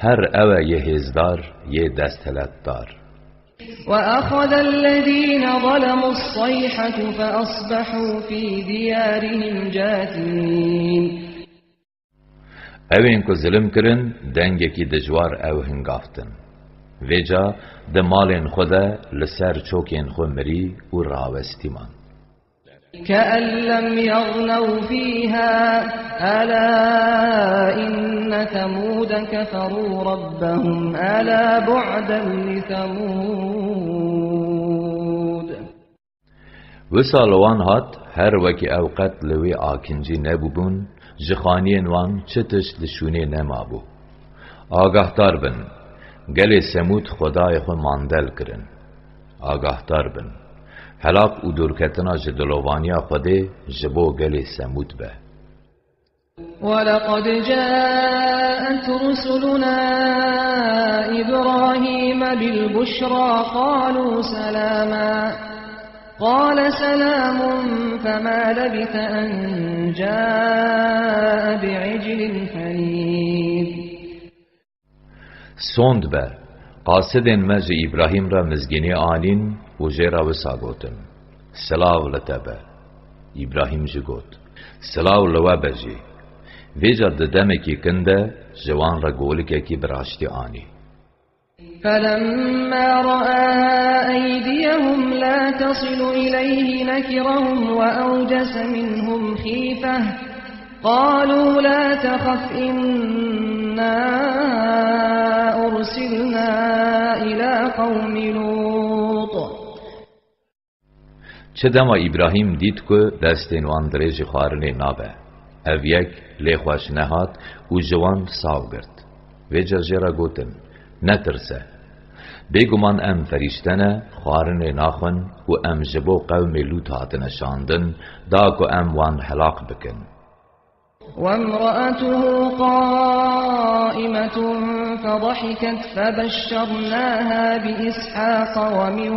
her ew e yê hêzdar, yê desthilatdar. وأخذ الذين ظلموا الصيحة فأصبحوا في ديارهم جاثمين. Ewên ku zilim kirin, dengekî dijwar ew hingaftin. Vêca di malên xwe de li ser çokên xwe mirî û rawestî man. كأن لم يغنوا فيها، ألا إن ثمود كفروا ربهم، ألا بعدا لثمود. Wisa li wan hat, her wekî ew qet li wê akincî nebûbûn, ji xaniyên wan çi tişt li şûnê nemabû. Agahdar bin, gelê Semûd Xwedayê xwe mandel kirin. Agahdar bin, helak û dûrketina ji dilovaniya Xwedê ji bo gelê Semûd be. ولقد جاءت رسلنا إبراهيم بالبشرى قالوا سلاما، قال سلام فما لبث أن جاء بعجل حنيذ. Sond be, qasidên me ji Îbrahîm re mizgînî anîn û jê re wisa gotin: Silav li te be. Îbrahîm jî got: Silav li we be jî. Vêca di demekî kin de ji wan re golikekî bi raştî anî. فلما رأى أيديهم لا تصل إليه نكرهم وأوجس منهم خيفة، قالوا لا تخف إنا أرسلنا إلى قوم لوط. Çi dema Îbrahîm dît ku destên wan dirêjî xwarinê nabe, ev yek lê xweş nehat û ji wan saw girt. Vêca jê re gotin: Netirse. Bêguman em ferîşte ne, xwarinê naxwin û em ji bo qewmê Lût hatine şandin, da ku em wan helaq bikin. وامرأته قائمة فضحكت فبشرناها بإسحاق ومن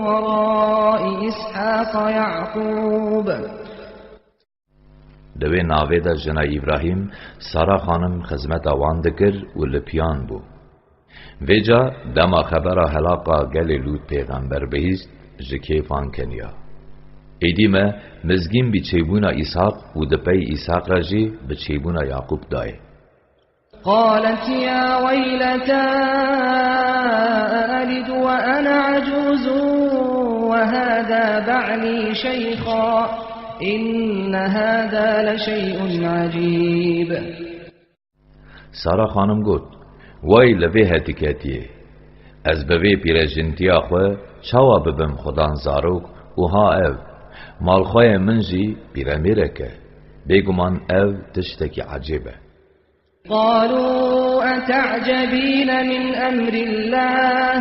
وراء إسحاق يعقوب. Di wê navê de jina Îbrahîm, Sara xanim, xizmeta wan dikir û li piyan bû. Vêca dema xebera helaqa gelê Lût pêxember bihîst, ji kêfan keniya. Êdî me mizgîn bi çêbûna Îshaq û di pey Îshaq re jî bi çêbûna Yaqûb dayê. قالت يا ويلتى أألد وأنا عجوز وهذا بعلي شيخا إن هذا لشيء عجيب. Sara xanim got, Way li vê hetiketiyê! Ez bi vê pîrejintiya xwe çawa bibim xudan zarok û ha ev, malxweyê min jî pîremêrek e. Bêguman ev tiştekî ecêb e. قالوا أتعجبين من أمر الله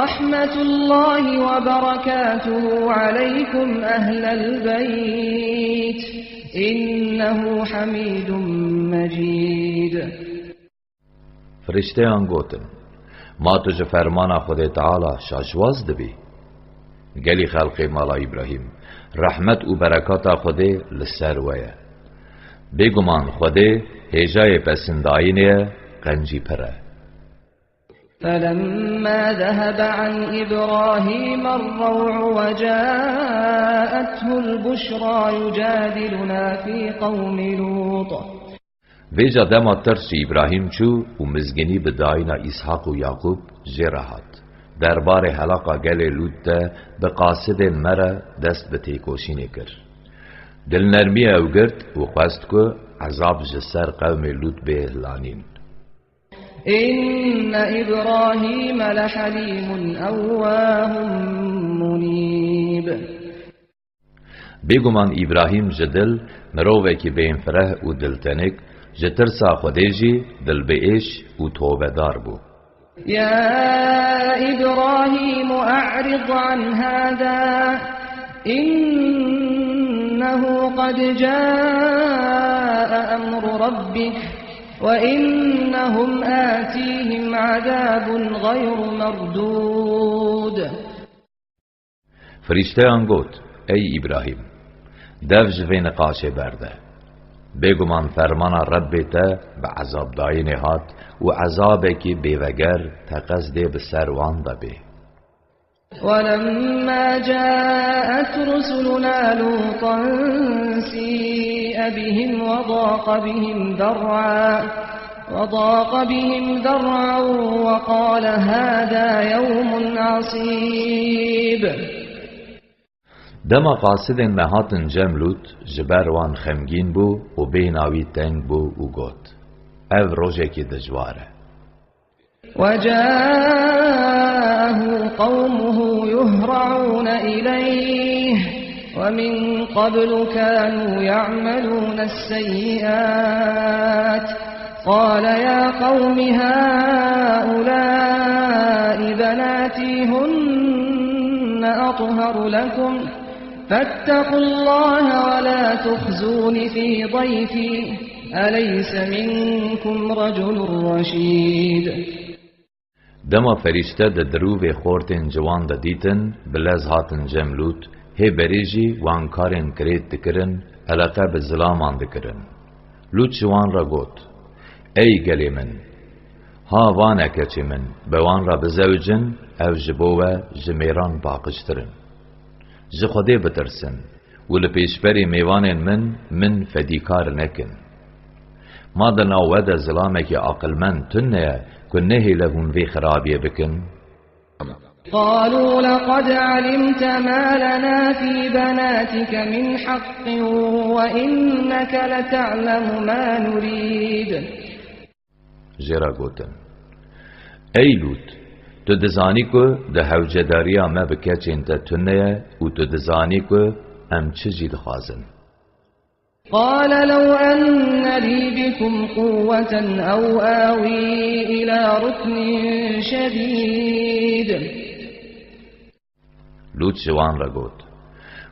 رحمة الله وبركاته عليكم أهل البيت إنه حميد مجيد. Firîşteyan gotin, Ma tu ji fermana Xwedê Teala şaşwaz dibî? Gelî xelqê mala Îbrahîm, rehmet û berekata Xwedê li ser we ye. Bêguman Xwedê hêjayê pesindayînê ye, qencî pir e. فلما ذهب عن إبراهيم الروع وجاءته البشرى يجادلنا في قوم لوط. Vêca dema tirs ji Îbrahîm çû û mizgînî bi dayîna Îshaq û Yaqûb jê re hat, derbarê helaqa gelê Lût de bi qasidên me re dest bi têkoşînê kir. Dilnermî ew girt û xwest ku ezab ji ser qewmê Lût bê hilanîn. إن إبراهيم لحليم أواه منيب. Bêguman Îbrahîm ji dil mirovekî bênfireh û diltenik, ji tirsa Xwedê jî dilbiêş û tobedar bû. يا إبراهيم أعرض عن هذا إنه قد جاء أمر ربك وإنهم آتيهم عذاب غير مردود. Firîşteyan got, Ey Îbrahîm, dev ji vê niqaşê berde. Bêguman fermana Rebbê te bi ezabdayînê hat û ezabekî bêveger teqez dê bi ser wan de bê. ولما جاءت رسلنا لوطا سيء بهم وضاق بهم ذرعا وضاق بهم ذرعا وقال هذا يوم عصيب. Dema qasidên me hatin cem Lût, ji ber wan xemgîn bû û bêhna wî teng bû û got, Ev rojekî dijwar e. وجاءه قومه يهرعون إليه ومن قبل كانوا يعملون السيئات قال يا قوم هؤلاء بناتي هن أطهر لكم فاتقوا الله ولا تخزون في ضيفي أليس منكم رجل رشيد. Dema ferîşte di dirûvê xortên ciwan de dîtin, bi lez hatin cem Lût, hê berê jî wan karên kirêt dikirin, eleqe bi zilaman dikirin. Lût ji wan re got, Ey gelê min! Ha vane keçê min, bi wan re bizewicin, ev ji bo we ji mêran paqijtir in. Ji Xwedê bitirsin û li pêşberî mêvanên min, min fedîkar nekin. Ma di nav we de zilamekî aqilmend tune ye ku nehêle hûn vê xirabiyê bikin? قالوا لقد علمت ما لنا في بناتك من حق وإنك لتعلم ما نريد. Jê re gotin, Ey Lût, tu dizanî ku di hewcedariya me bi keçên te tune ye û tu dizanî ku em çi jî dixwazin. قال لو أن لي بكم قوة أو آوي إلى ركن شديد. Lût ji wan re got: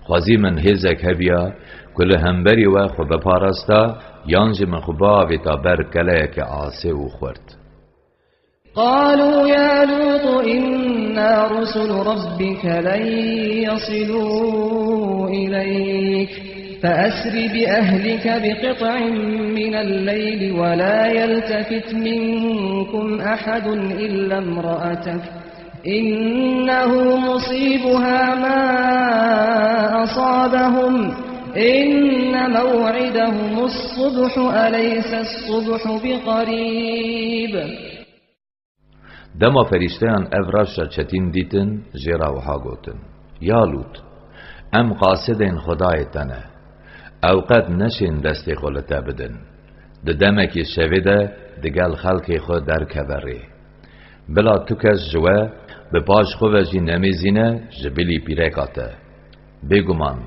Xwezî min hêzek hebiya ku li hemberî we xwe biparasta, yan jî min xwe biavêta ber keleyeke asê û xurt. قالوا يا لوط إنا رسل ربك لن يصلوا إليك فأسر بأهلك بقطع من الليل ولا يلتفت منكم أحد إلا امرأتك إنه مصيبها ما أصابهم إن موعدهم الصبح أليس الصبح بقريب. Dema ferîşteyan ev rewşa çetîn dîtin, jê re wiha gotin: Ya Lût, em qasidên Xwedayê te ne. Ew qet neşên destê xwe li te bidin. Di demekî şevê de digel xelkê xwe derkeve rê. Bila tu kes ji we bi paş xwe ve jî nemêzîne ji bilî pîreka te. Bêguman,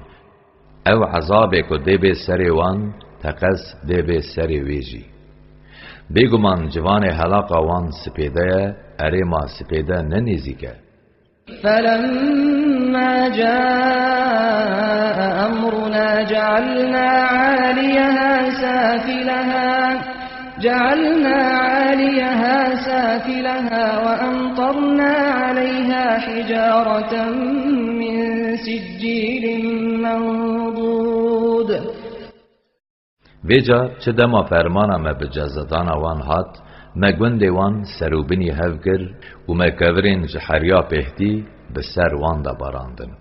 ew ezabê ku dê bê serê wan, teqez dê bê serê wê jî. Bêguman civanê helaqa wan sipêde ye, erê ma sipêde ne nêzîk e. فلما جاء أمرنا جعلنا عاليها سافلها، جعلنا عاليها سافلها وأمطرنا عليها حجارة من سجيل منضود. Vêca çi dema fermana me bi cezadana wan hat, me gundê wan serûbinî hev kir û me kevirên ji heriya pêhtî bi ser wan de barandin.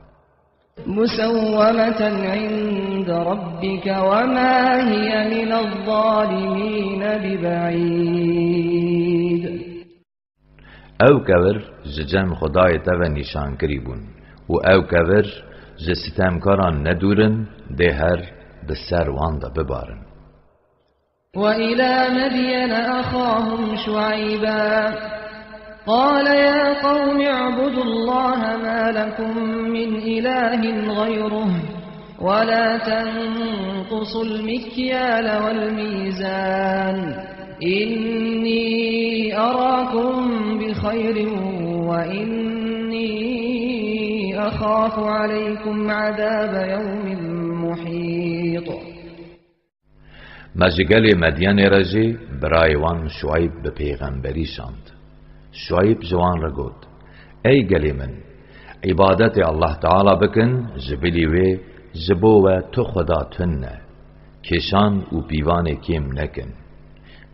مسومة عند ربك وما هي من الظالمين ببعيد. Ew kevir ji cem Xwedayê te ve nîşankirî bûn û ew kevir ji sitemkaran ne dûr in, dê her bi ser wan de bibarin. وإلى مدين أخاهم شعيبا قال يا قوم اعبدوا الله ما لكم من إله غيره ولا تنقصوا المكيال والميزان إني أراكم بخير وإني أخاف عليكم عذاب يوم محيط. Me ji gelê Medyenê re jî birayê wan Şueyb bi pêxemberî şand. Şueyb ji wan re got: Ey gelê min, îbadetê Allah Teala bikin, ji bilî wê ji bo we tu Xweda tune. Kêşan û pîvanê kêm nekin.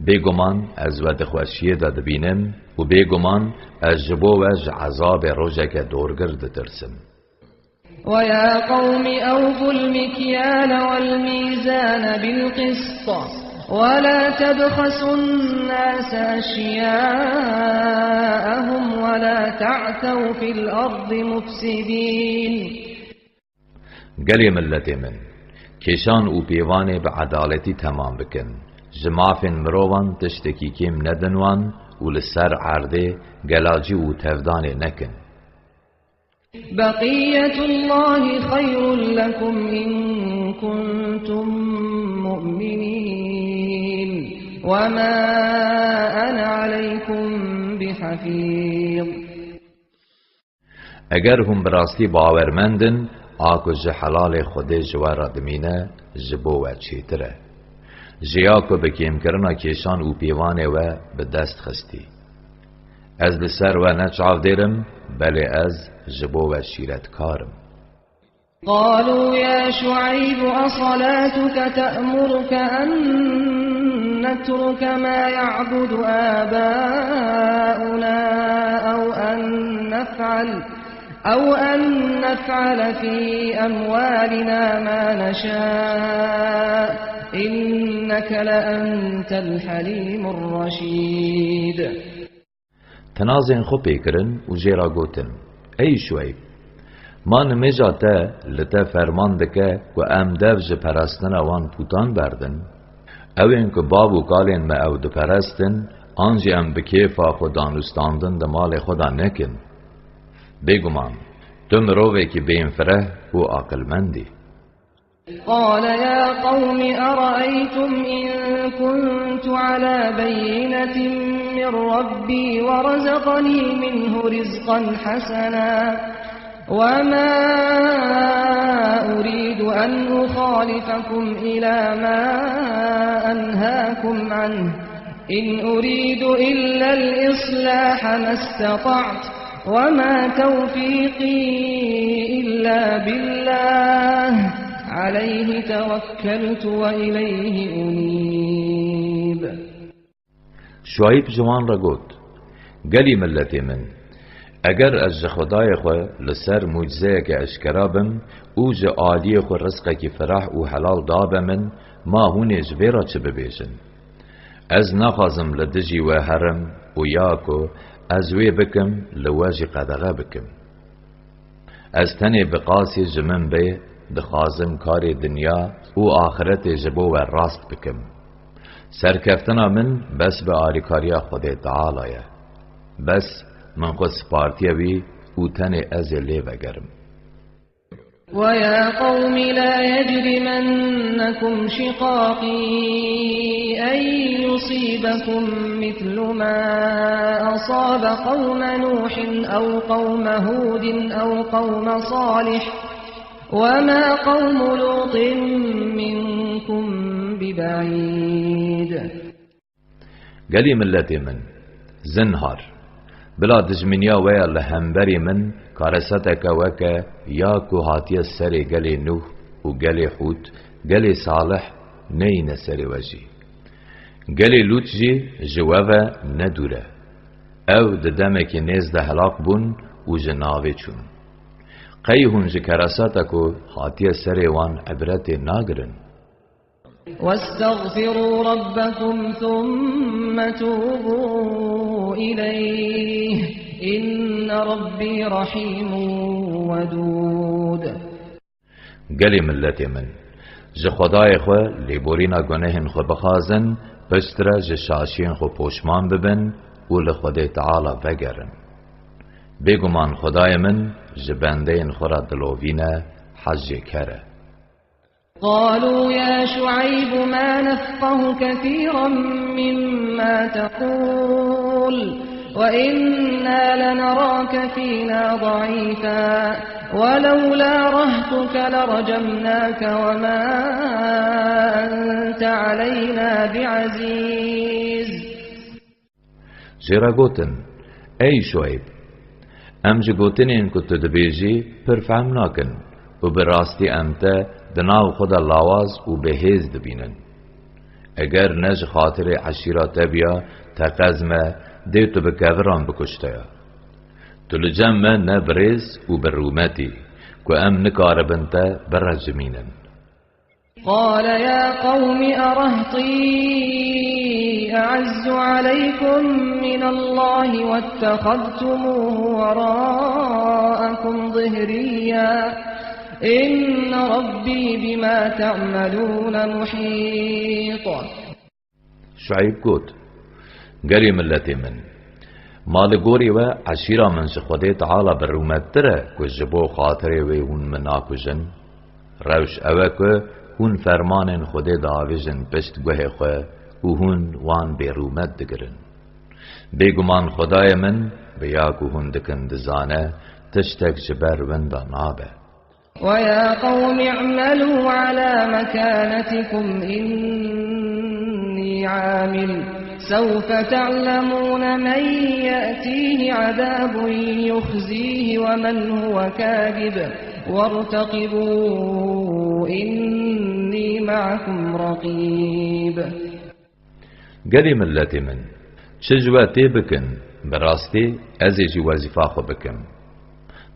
Bêguman ez we di xweşiyê de dibînim û bêguman ez ji bo we ji ezabê rojeke dorgir ditirsim. ويا قوم أوفوا المكيال والميزان بالقسط ولا تبخسوا الناس أشياءهم ولا تعثوا في الأرض مفسدين. Gelê miletê min, kêşan û pêvanê bi edaletî temam bikin. Ji mafên mirovan tiştekî kêm nedin wan û li ser erdê gelacî û tevdanê nekin. بقية الله خير لكم إن كنتم مؤمنين وما أنا عليكم بحفيظ. Eger hûn bi rastî bawermend in, a ku ji helalê Xwedê ji we re dimîne, ji bo we çêtir e. Ji ya ku bi kêmkirina kêşan û pêvanê we bi dest xistî. Ez li ser we ne çavdêr im, belê ez ji bo we şîretkar im. قالوا يا شعيب أصلاتك تأمرك أن نترك ما يعبد آباؤنا أو أن نفعل، أو أن نفعل في أموالنا ما نشاء، إنك لأنت الحليم الرشيد. Tinazên xwe pê kirin û jê re gotin: Ey Şueyb, ma nimêja te li te ferman dike ku em dev ji perestina wan pûtan berdin? Ew ên ku bav û kalên me ew diperestin, an jî em bi kêfa xwe danûstandin di malê xwe de nekin? Bêguman, tu mirovekî bênfireh û aqilmend î. قال يا قوم أرأيتم إن كنت على بينة من ربي ورزقني منه رزقا حسنا وما أريد أن أخالفكم إلى ما أنهاكم عنه إن أريد إلا الإصلاح ما استطعت وما توفيقي إلا بالله عليه توكلت وإليه أنيب. Şuayb ji wan re got, Gelî miletê min, eger ez ji Xwedayê xwe li ser mucizeyeke eşkera bim û ji aliyê xwe rizqekî fireh û helal dabe min, ma hûn ê ji vê re çi bibêjin? Ez naxwazim li dijî we herim û ya ku ez wê bikim, li we jî qedexe bikim. Ez tenê bi qasî ji min bê, dixwazim karê dinya û axiretê ji bo we rast bikim. Serkeftina min bes bi alîkariya Xwedê Teala ye. Bes min xwe spartiye wî û tenê ez ê lê vegerim. ويا قوم لا يجرمنكم شقاقي أن يصيبكم مثل ما أصاب قوم نوح أو قوم هود أو قوم صالح وما قوم لوط منكم ببعيد. Gelî miletê min, zinhar, bila dijminiya we ya li hemberî min kareseteke weke ya ku hatiye serê gelê Nûh û gelê Hûd, gelê Salih neyîne serê we jî. Gelê Lût jî ji we ve ne dûr e. Ew di demekî nêz de helak bûn û ji navê çûn. Qey hûn ji kereseta ku hatiye serê wan ibretê nagirin? واستغفروا ربكم ثم توبوا إليه إن ربي رحيم ودود. Gelê miletê min, ji Xwedayê xwe lêborîna gunehên xwe bixwazin, piştre ji şaşiyên xwe poşman bibin û li Xwedê Teala vegerin. Bêguman Xwedayê min ji bendeyên xwe re dilovîne, hejêker e. قالوا يا شعيب ما نفقه كثيرا مما تقول وإنا لنراك فينا ضعيفا ولولا رهطك لرجمناك وما أنت علينا بعزيز. Jê re gotin, Ey Şueyb! Em ji gotinên ku tu dibêjî pir fehm nakin û bi rastî em te di nav xwe de lawaz û bêhêz dibînin. Eger ne ji xatirê eşîra te biya, teqez me dê tu bi keviran bikuşteya. Tu li cem me ne birêz û bi rûmet î ku em nikaribin te birejimînin. قال يا قوم أرهطي أعز عليكم من الله واتخذتموه وراءكم ظهريا إن ربي بما تعملون محيط. Şueyb got, Gelî miletê min! Ma li gorî we eşîra min ji Xwedê Teala bi rûmettir e ku ji bo xatirê wê hûn min nakujin? Rewş ew e ku hûn fermanên Xwedê diavêjin pişt guhê xwe û hûn wan bêrûmet digirin. Bêguman Xwedayê min bi ya ku hûn dikin dizane, tiştek ji ber winda nabe. ويا قوم اعملوا على مكانتكم إني عامل سوف تعلمون من يأتيه عذاب يخزيه ومن هو كاذب وارتقبوا إني معكم رقيب. Gelî miletê min, çi ji we tê bikin, bi rastî ez ê jî wezîfa xwe bikim.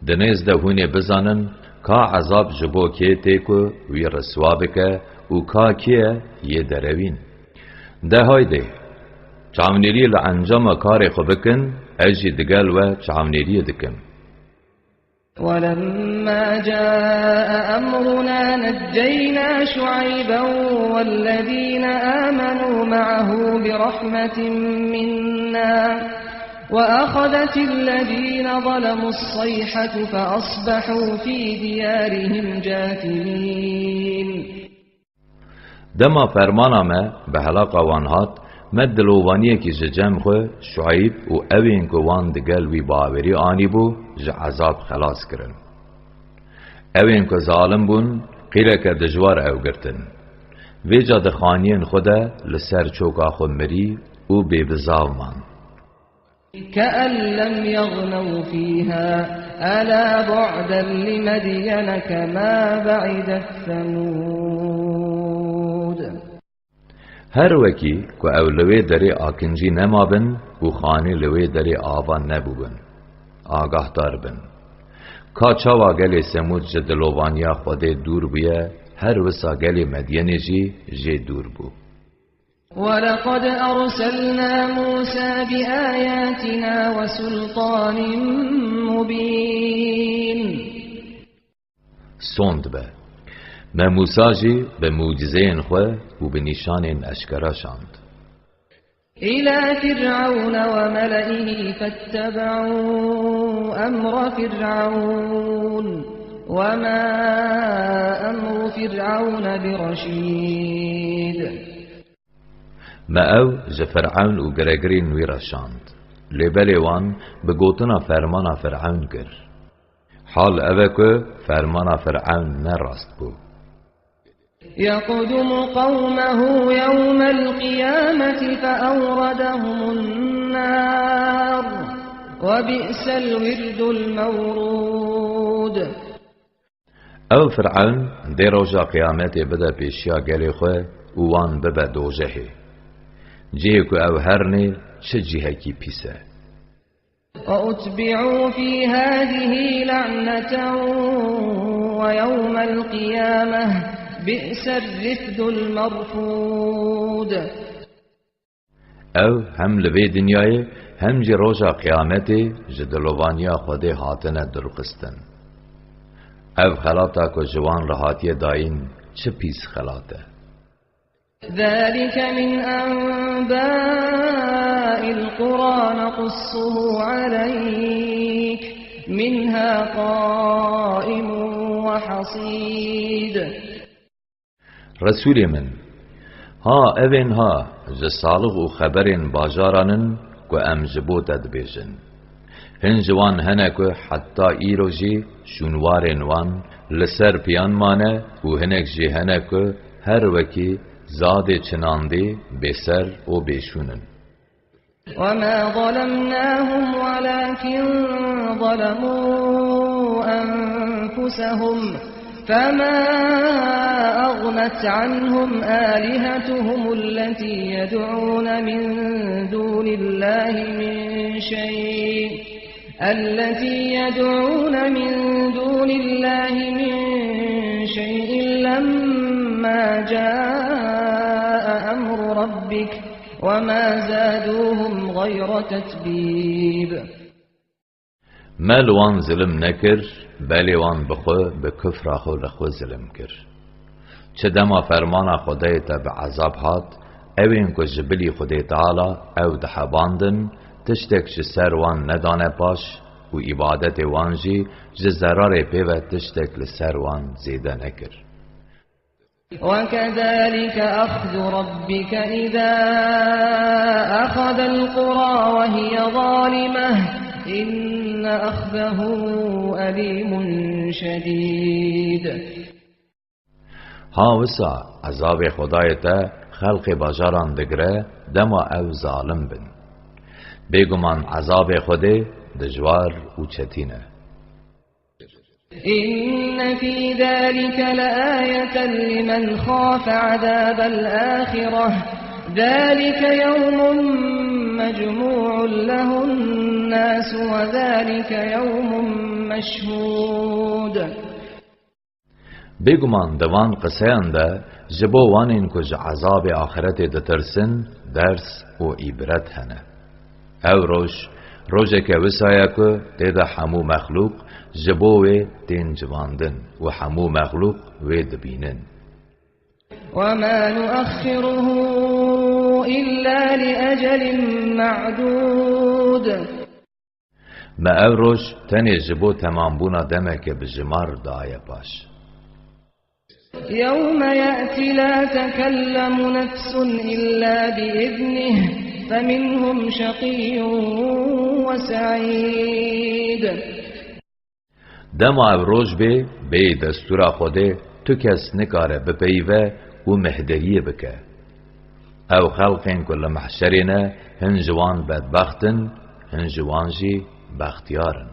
Di nêz de hûn ê bizanin ka ezab ji bo kê tê ku wî riswa bike û ka kê ye yê derewîn. De haydê, çavnêriyê li encama karê xwe bikin, ez jî digel we çavnêriyê dikim. ولما جاء أمرنا نجينا شعيبا والذين آمنوا معه برحمة منا وأخذت الذين ظلموا الصيحة فأصبحوا في ديارهم جاثمين. Dema fermana me bi helaqa wan hat, me dilovaniyekî ji cem xwe, Şueyb û ewên ku wan digel wî bawerî anîbû, ji ezab xelas kirin. Ewên ku zalim bûn, qîreke dijwar ew girtin. Vêca di xaniyên xwe de li ser çoka xwe mirî û bêbizav man. كأن لم يغنوا فيها ألا بعدا لمدين كما بعدت ثمود. Her wekî ku ew li wê derê akincî nemabin û xanî li wê derê ava nebûbin, agahdar bin. Ka çawa gelê Semûd ji dilovaniya Xwedê dûr bûye, her wisa gelê Medyenê jî jê dûr bû. ولقد أرسلنا موسى بآياتنا وسلطان مبين. Sond be. Me Mûsa jî bi mucizeyên xwe û bi nîşanên eşkera şand. إلى فرعون وملئه فاتبعوا أمر فرعون وما أمر فرعون برشيد. Me ew ji Firewn û giregirên wî re şand. Lê belê wan bi gotina fermana Firewn kir. Hal ev e ku fermana Firewn ne rast bû. يقدم قومه يوم القيامة فأوردهم النار وبئس الورد المورود. Ew Firewn dê roja qiyametê bide pêşiya gelê xwe û wan bibe dojehê. Cihê ku ew herinê çi cihekî pîs e. وأتبعوا في هذه لعنة ويوم القيامة بئس الرفد المرفود. Ew hem li vê dinyayê hem jî roja qiyametê ji dilovaniya Xwedê hatine dulqistin. Ev xelata ku ji wan re hatiye dayîn çi pîs xelat e. ذلك من أنباء القرى نقصه عليك منها قائم وحصيد. Resûlê min, ha evên ha ji salix û xeberên bajaran in ku em ji bo te dibêjin. Hin ji wan hene ku heta îro jî şûnwarên wan li ser piyan mane û hinek jî hene ku her wekî zadê çinandî bêser û bêşûn in. وما ظلمناهم ولكن ظلموا أنفسهم فما أغنت عنهم آلهتهم التي يدعون من دون الله من شيء التي يدعون من دون الله من شيء لما جاء أمر ربك وما زادوهم غير تتبيب. Me li wan zilim nekir, belê wan bi xwe, bi kufra xwe li xwe zilim kir. Çi dema fermana Xwedayê te bi ezab hat, ewên ku ji bilî Xwedê Teala ew dihebandin, tiştek ji ser wan nedane paş û îbadetê wan jî ji zerarê pê ve tiştek li ser wan zêde nekir. وكذلك أخذ ربك إذا أخذ القرى وهي ظالمة إن أخذه أليم شديد. Ha wisa ezabê Xwedayê te xelqê bajaran digire, dema ew zalim bin. Bêguman ezabê Xwedê dijwar û çetîn e. إن في ذلك لآية لمن خاف عذاب الآخرة ذلك يوم مجموع له الناس وذلك يوم مشهود. Bêguman di van qiseyan de ji bo wanên ku ji ezabê axretê ditirsin, ders û îbret hene. Ew roj, rojeke wisa ye ku tê de hemû mexlûq ji bo wê tên civandin û hemû mexlûq wê dibînin. وما نؤخره إلا لأجل معدود. Me ev roj tenê ji bo temambûna demeke bijimar daye paş. يوم يأتي لا تكلم نفس إلا بإذنه فمنهم شقي وسعيد. Dema ev roj bê, bêyî destûra Xwedê tu kes nikare bipeyive û mehdehiyê bike. Ew xelqên ku li mehşerê ne, hin ji wan bedbext in, hin ji wan jî bextiyar in.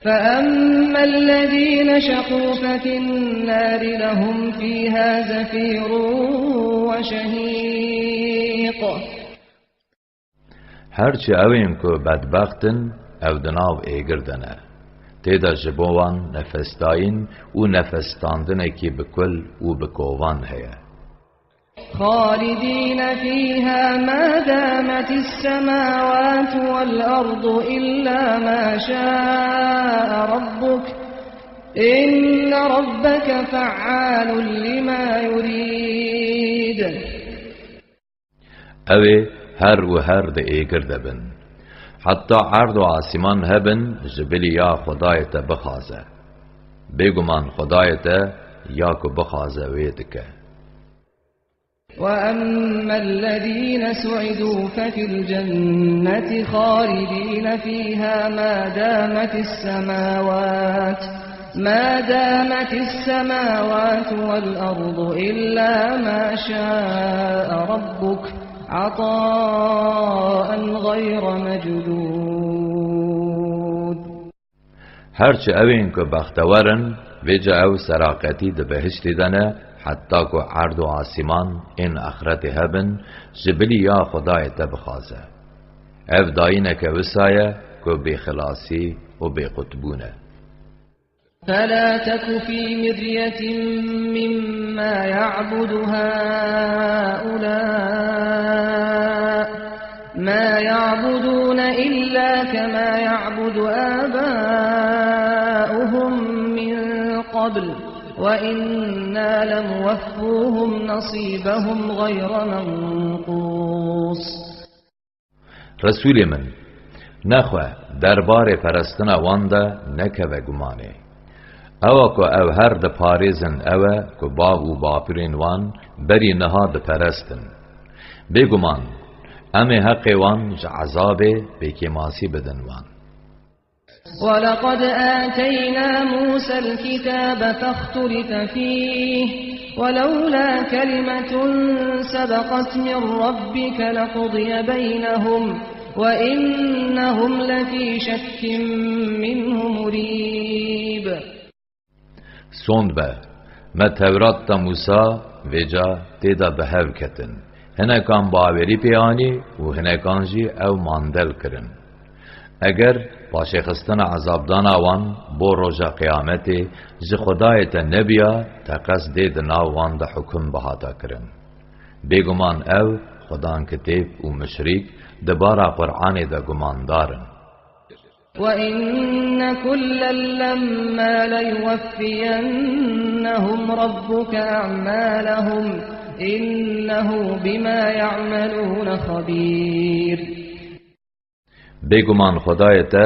فأما الذين شقوا ففي النار لهم فيها زفير وشهيق. Her çi ew ên ku bedbext in, ew di nav êgir de ne. Tê de ji bo wan nefesdayîn û nefesstandinekî bi kul û bi kovan heye. خالدين فيها ما دامت السماوات والأرض إلا ما شاء ربك إن ربك فعال لما يريد. Ew ê her û her di êgir de bin. Heta erd û asîman hebin, ji bilî ya Xwedayê te bixwaze. Bêguman Xwedayê te ya ku bixwaze wê dike. وأما الذين سعدوا ففي الجنة خالدين فيها ما دامت السماوات ما دامت السماوات والأرض إلا ما شاء ربك عطاء غير مجذوذ. Her çi ew ên ku bextewer in, vêca ew seraqetî di behiştê de ne, heta ku erd û asîman ên exretê hebin, ji bilî ya Xwedayê te bixwaze. Ev dayîneke wisa ye ku bêxilasî û bêqutbûn e. فلا تك في مرية مما يعبد هؤلاء ما يعبدون إلا كما يعبد آباؤهم من قبل وإنا لموفوهم نصيبهم غير منقوص. Resûlê min, nexwe derbarê perestina wan de nekeve gumanê. Ewa ku ew her diparêzin ew e ku bav û bapirên wan berî niha diperestin. Bêguman, em ê heqê wan ji ezabê bêkêmasî bidin wan. ولقد آتينا موسى الكتاب فاختلف فيه ولولا كلمة سبقت من ربك لقضي بينهم وإنهم لفي شك منه مريب. Sond be, me Tewrat da Mûsa, vêca tê de bi hev ketin. Hinekan bawerî pê anî û hinekan jî ew mandel kirin. Eger paşêxistina ezabdana wan bo roja qiyametê ji Xwedayê te nebiya, teqez dê di nav wan de hukum bihata kirin. Bêguman ew, Xwedan kitêb û muşrîk, di bara Qur'anê de gumandar in. وإن كلا لما ليوفينهم ربك أعمالهم إنه بما يعملون خبير. Bêguman Xwedayê te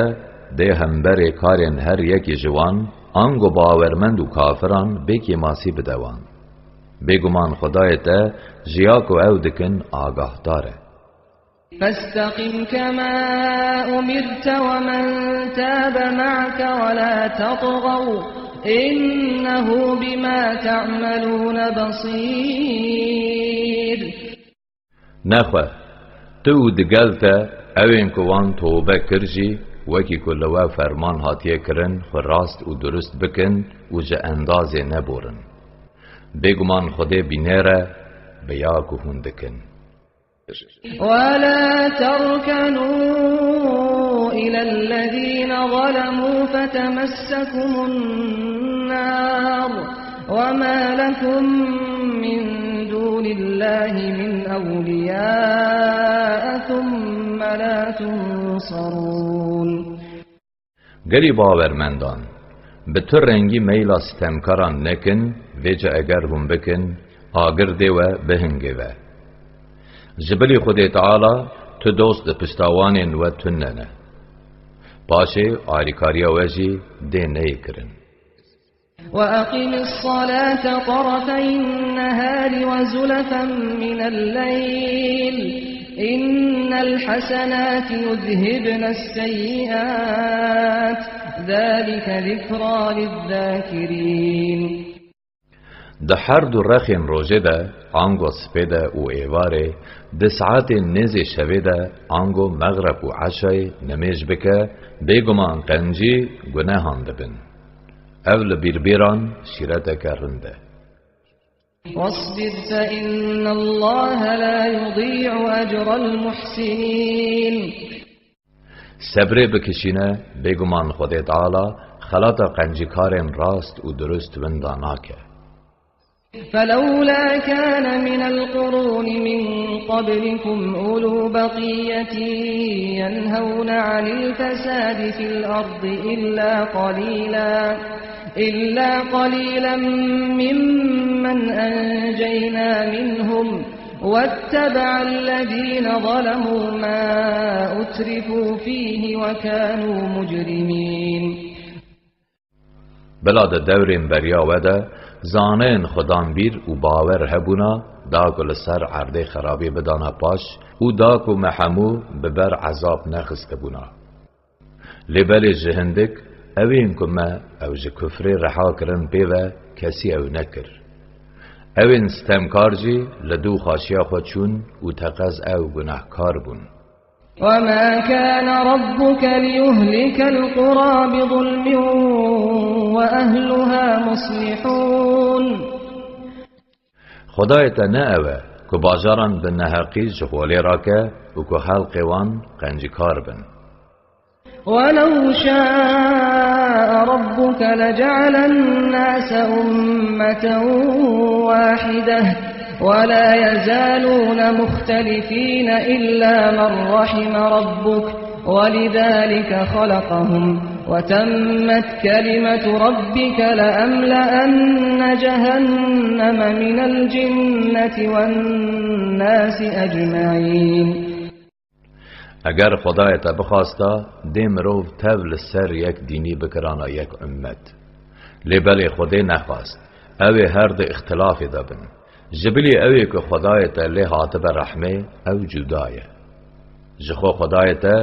dê hemberê karên her yekî ji wan, ango bawermend û kafiran, bêkêmasî bide wan. Bêguman Xwedayê te ji ya ku ew dikin agahdar e. فاستقم كما أمرت ومن تاب معك ولا تطغوا إنه بما تعملون بصير. Nexwe, tu û digel te ew ên ku wan tobe kir jî, wekî ku li we ferman hatiye kirin, xwe rast û durust bikin û ji endazê neborin. Bêguman Xwedê bîner e bi ya ku hûn dikin. ولا تركنوا إلى الذين ظلموا فتمسكم النار وما لكم من دون الله من أولياء ثم لا تنصرون. Gelî bawermendan, bi tu rengî meyla sitemkaran nekin, vêca eger hûn bikin, agir dê we bihingê ve. Ji bilî Xwedê Teala tu dost di pişta wanên we tune ne. Paşê alîkariya we jî dê neyê kirin. وأقم الصلاة طرفي النهار وزلفا من الليل إن الحسنات يذهبن السيئات ذلك ذكرى للذاكرين. Di her du rexên rojê de, ango sipê de û êvarê, di saetên nêzê şevê de, ango mexreb û eşayê nimêj bike, bêguman qencî gunehan dibin. Ev li bîrbîran şîreteke rind e. واصبر فإن الله لا يضيع أجر المحسنين. Sebrê bikişîne, bêguman Xwedê Teala xelata qencîkarên rast û dirust winda nake. فلولا كان من القرون من قبلكم أولو بقية ينهون عن الفساد في الأرض إلا قليلا، إلا قليلا ممن أنجينا منهم واتبع الذين ظلموا ما أترفوا فيه وكانوا مجرمين. Bila di dewrên beriya we de zaneyên xwedanbîr û bawer hebûna, da ku li ser erdê xerabî bidana paş û da ku me hemû bi ber ezab nexistibûna. Lê belê ji hindik ewên ku me ew ji kufrê reha kirin pê ve kesî ew nekir. Ewên stemkar jî li dû xaşiya xwe çûn û teqez ew gunehkar bûn. وما كان ربك ليهلك القرى بظلم وأهلها مصلحون. Xwedayê te ne ew e ku bajaran bi neheqî ji holê rake û ku xelqê wan qencîkar bin. ولو شاء ربك لجعل الناس أمة واحدة ولا يزالون مختلفين إلا من رحم ربك ولذلك خلقهم وتمت كلمة ربك لأملأن جهنم من الجنة والناس أجمعين. Eger Xwedayê te bixwasta, dê mirov tev li ser yek dînî bikirana yek ummet. Lê belê Xwedê nexwast. Ew ê her di îxtilafê de bin. Ji bilî ew ê ku Xwedayê te lê hatibe rehmê, ew cuda ye. Ji xwe Xwedayê te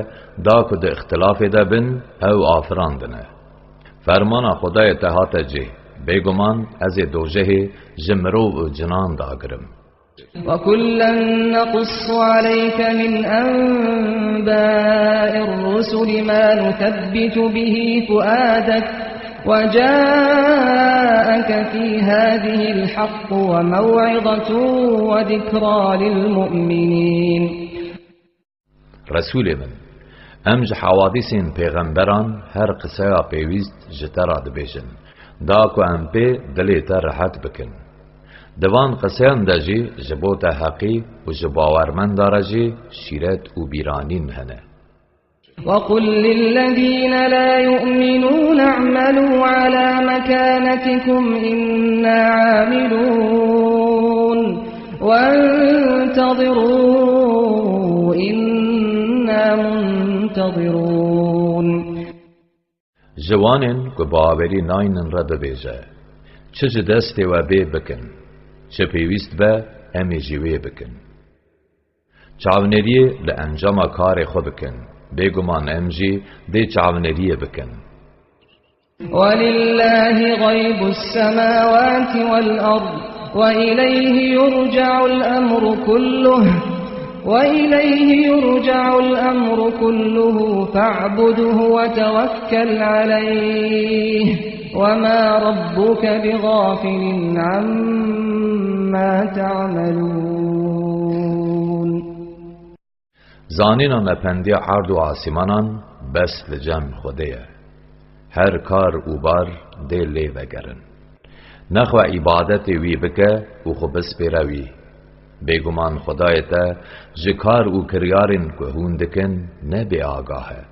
da ku di îxtilafê de bin, ew afirandine. Fermana Xwedayê te hate cê. Bêguman ez ê dojehê ji mirov û cinan dagirim. وكلا نقص عليك من أنباء الرسل ما نثبت به فؤادك وجاءك في هذه الحق وموعظة وذكرى للمؤمنين. Resûlê min, em ji hewadîsên pêxemberan her qiseya pêwîst ji te re dibêjin, da ku em pê dilê te rehet bikin. Di van qiseyan de jî ji bo te heqî û ji bawermenda re jî şîret û bîranîn hene. وقل للذين لا يؤمنون اعملوا على مكانتكم إنا عاملون وانتظروا إنا منتظرون. Ji wanên ku bawerî naynin re bibêje, çi ji destê we bê bikin, çi pêwîst be, em ê jî wê bikin. Çavneriyê li encama karê xwe bikin, bêguman em jî dê çavneriyê bikin. ولله غيب السماوات والأرض وإليه يرجع الأمر كله وإليه يرجع الأمر كله فاعبده وتوكل عليه وما ربك بغافل عما تعملون. Zanîna me pendiya erd û asîmanan bes li cem Xwedê ye. Her kar û bar dê lê vegerin. Nexwe îbadetê wî bike û xwe bispêre wî. Bêguman Xwedayê te ji kar û kiryarên ku hûn dikin ne bêagah e.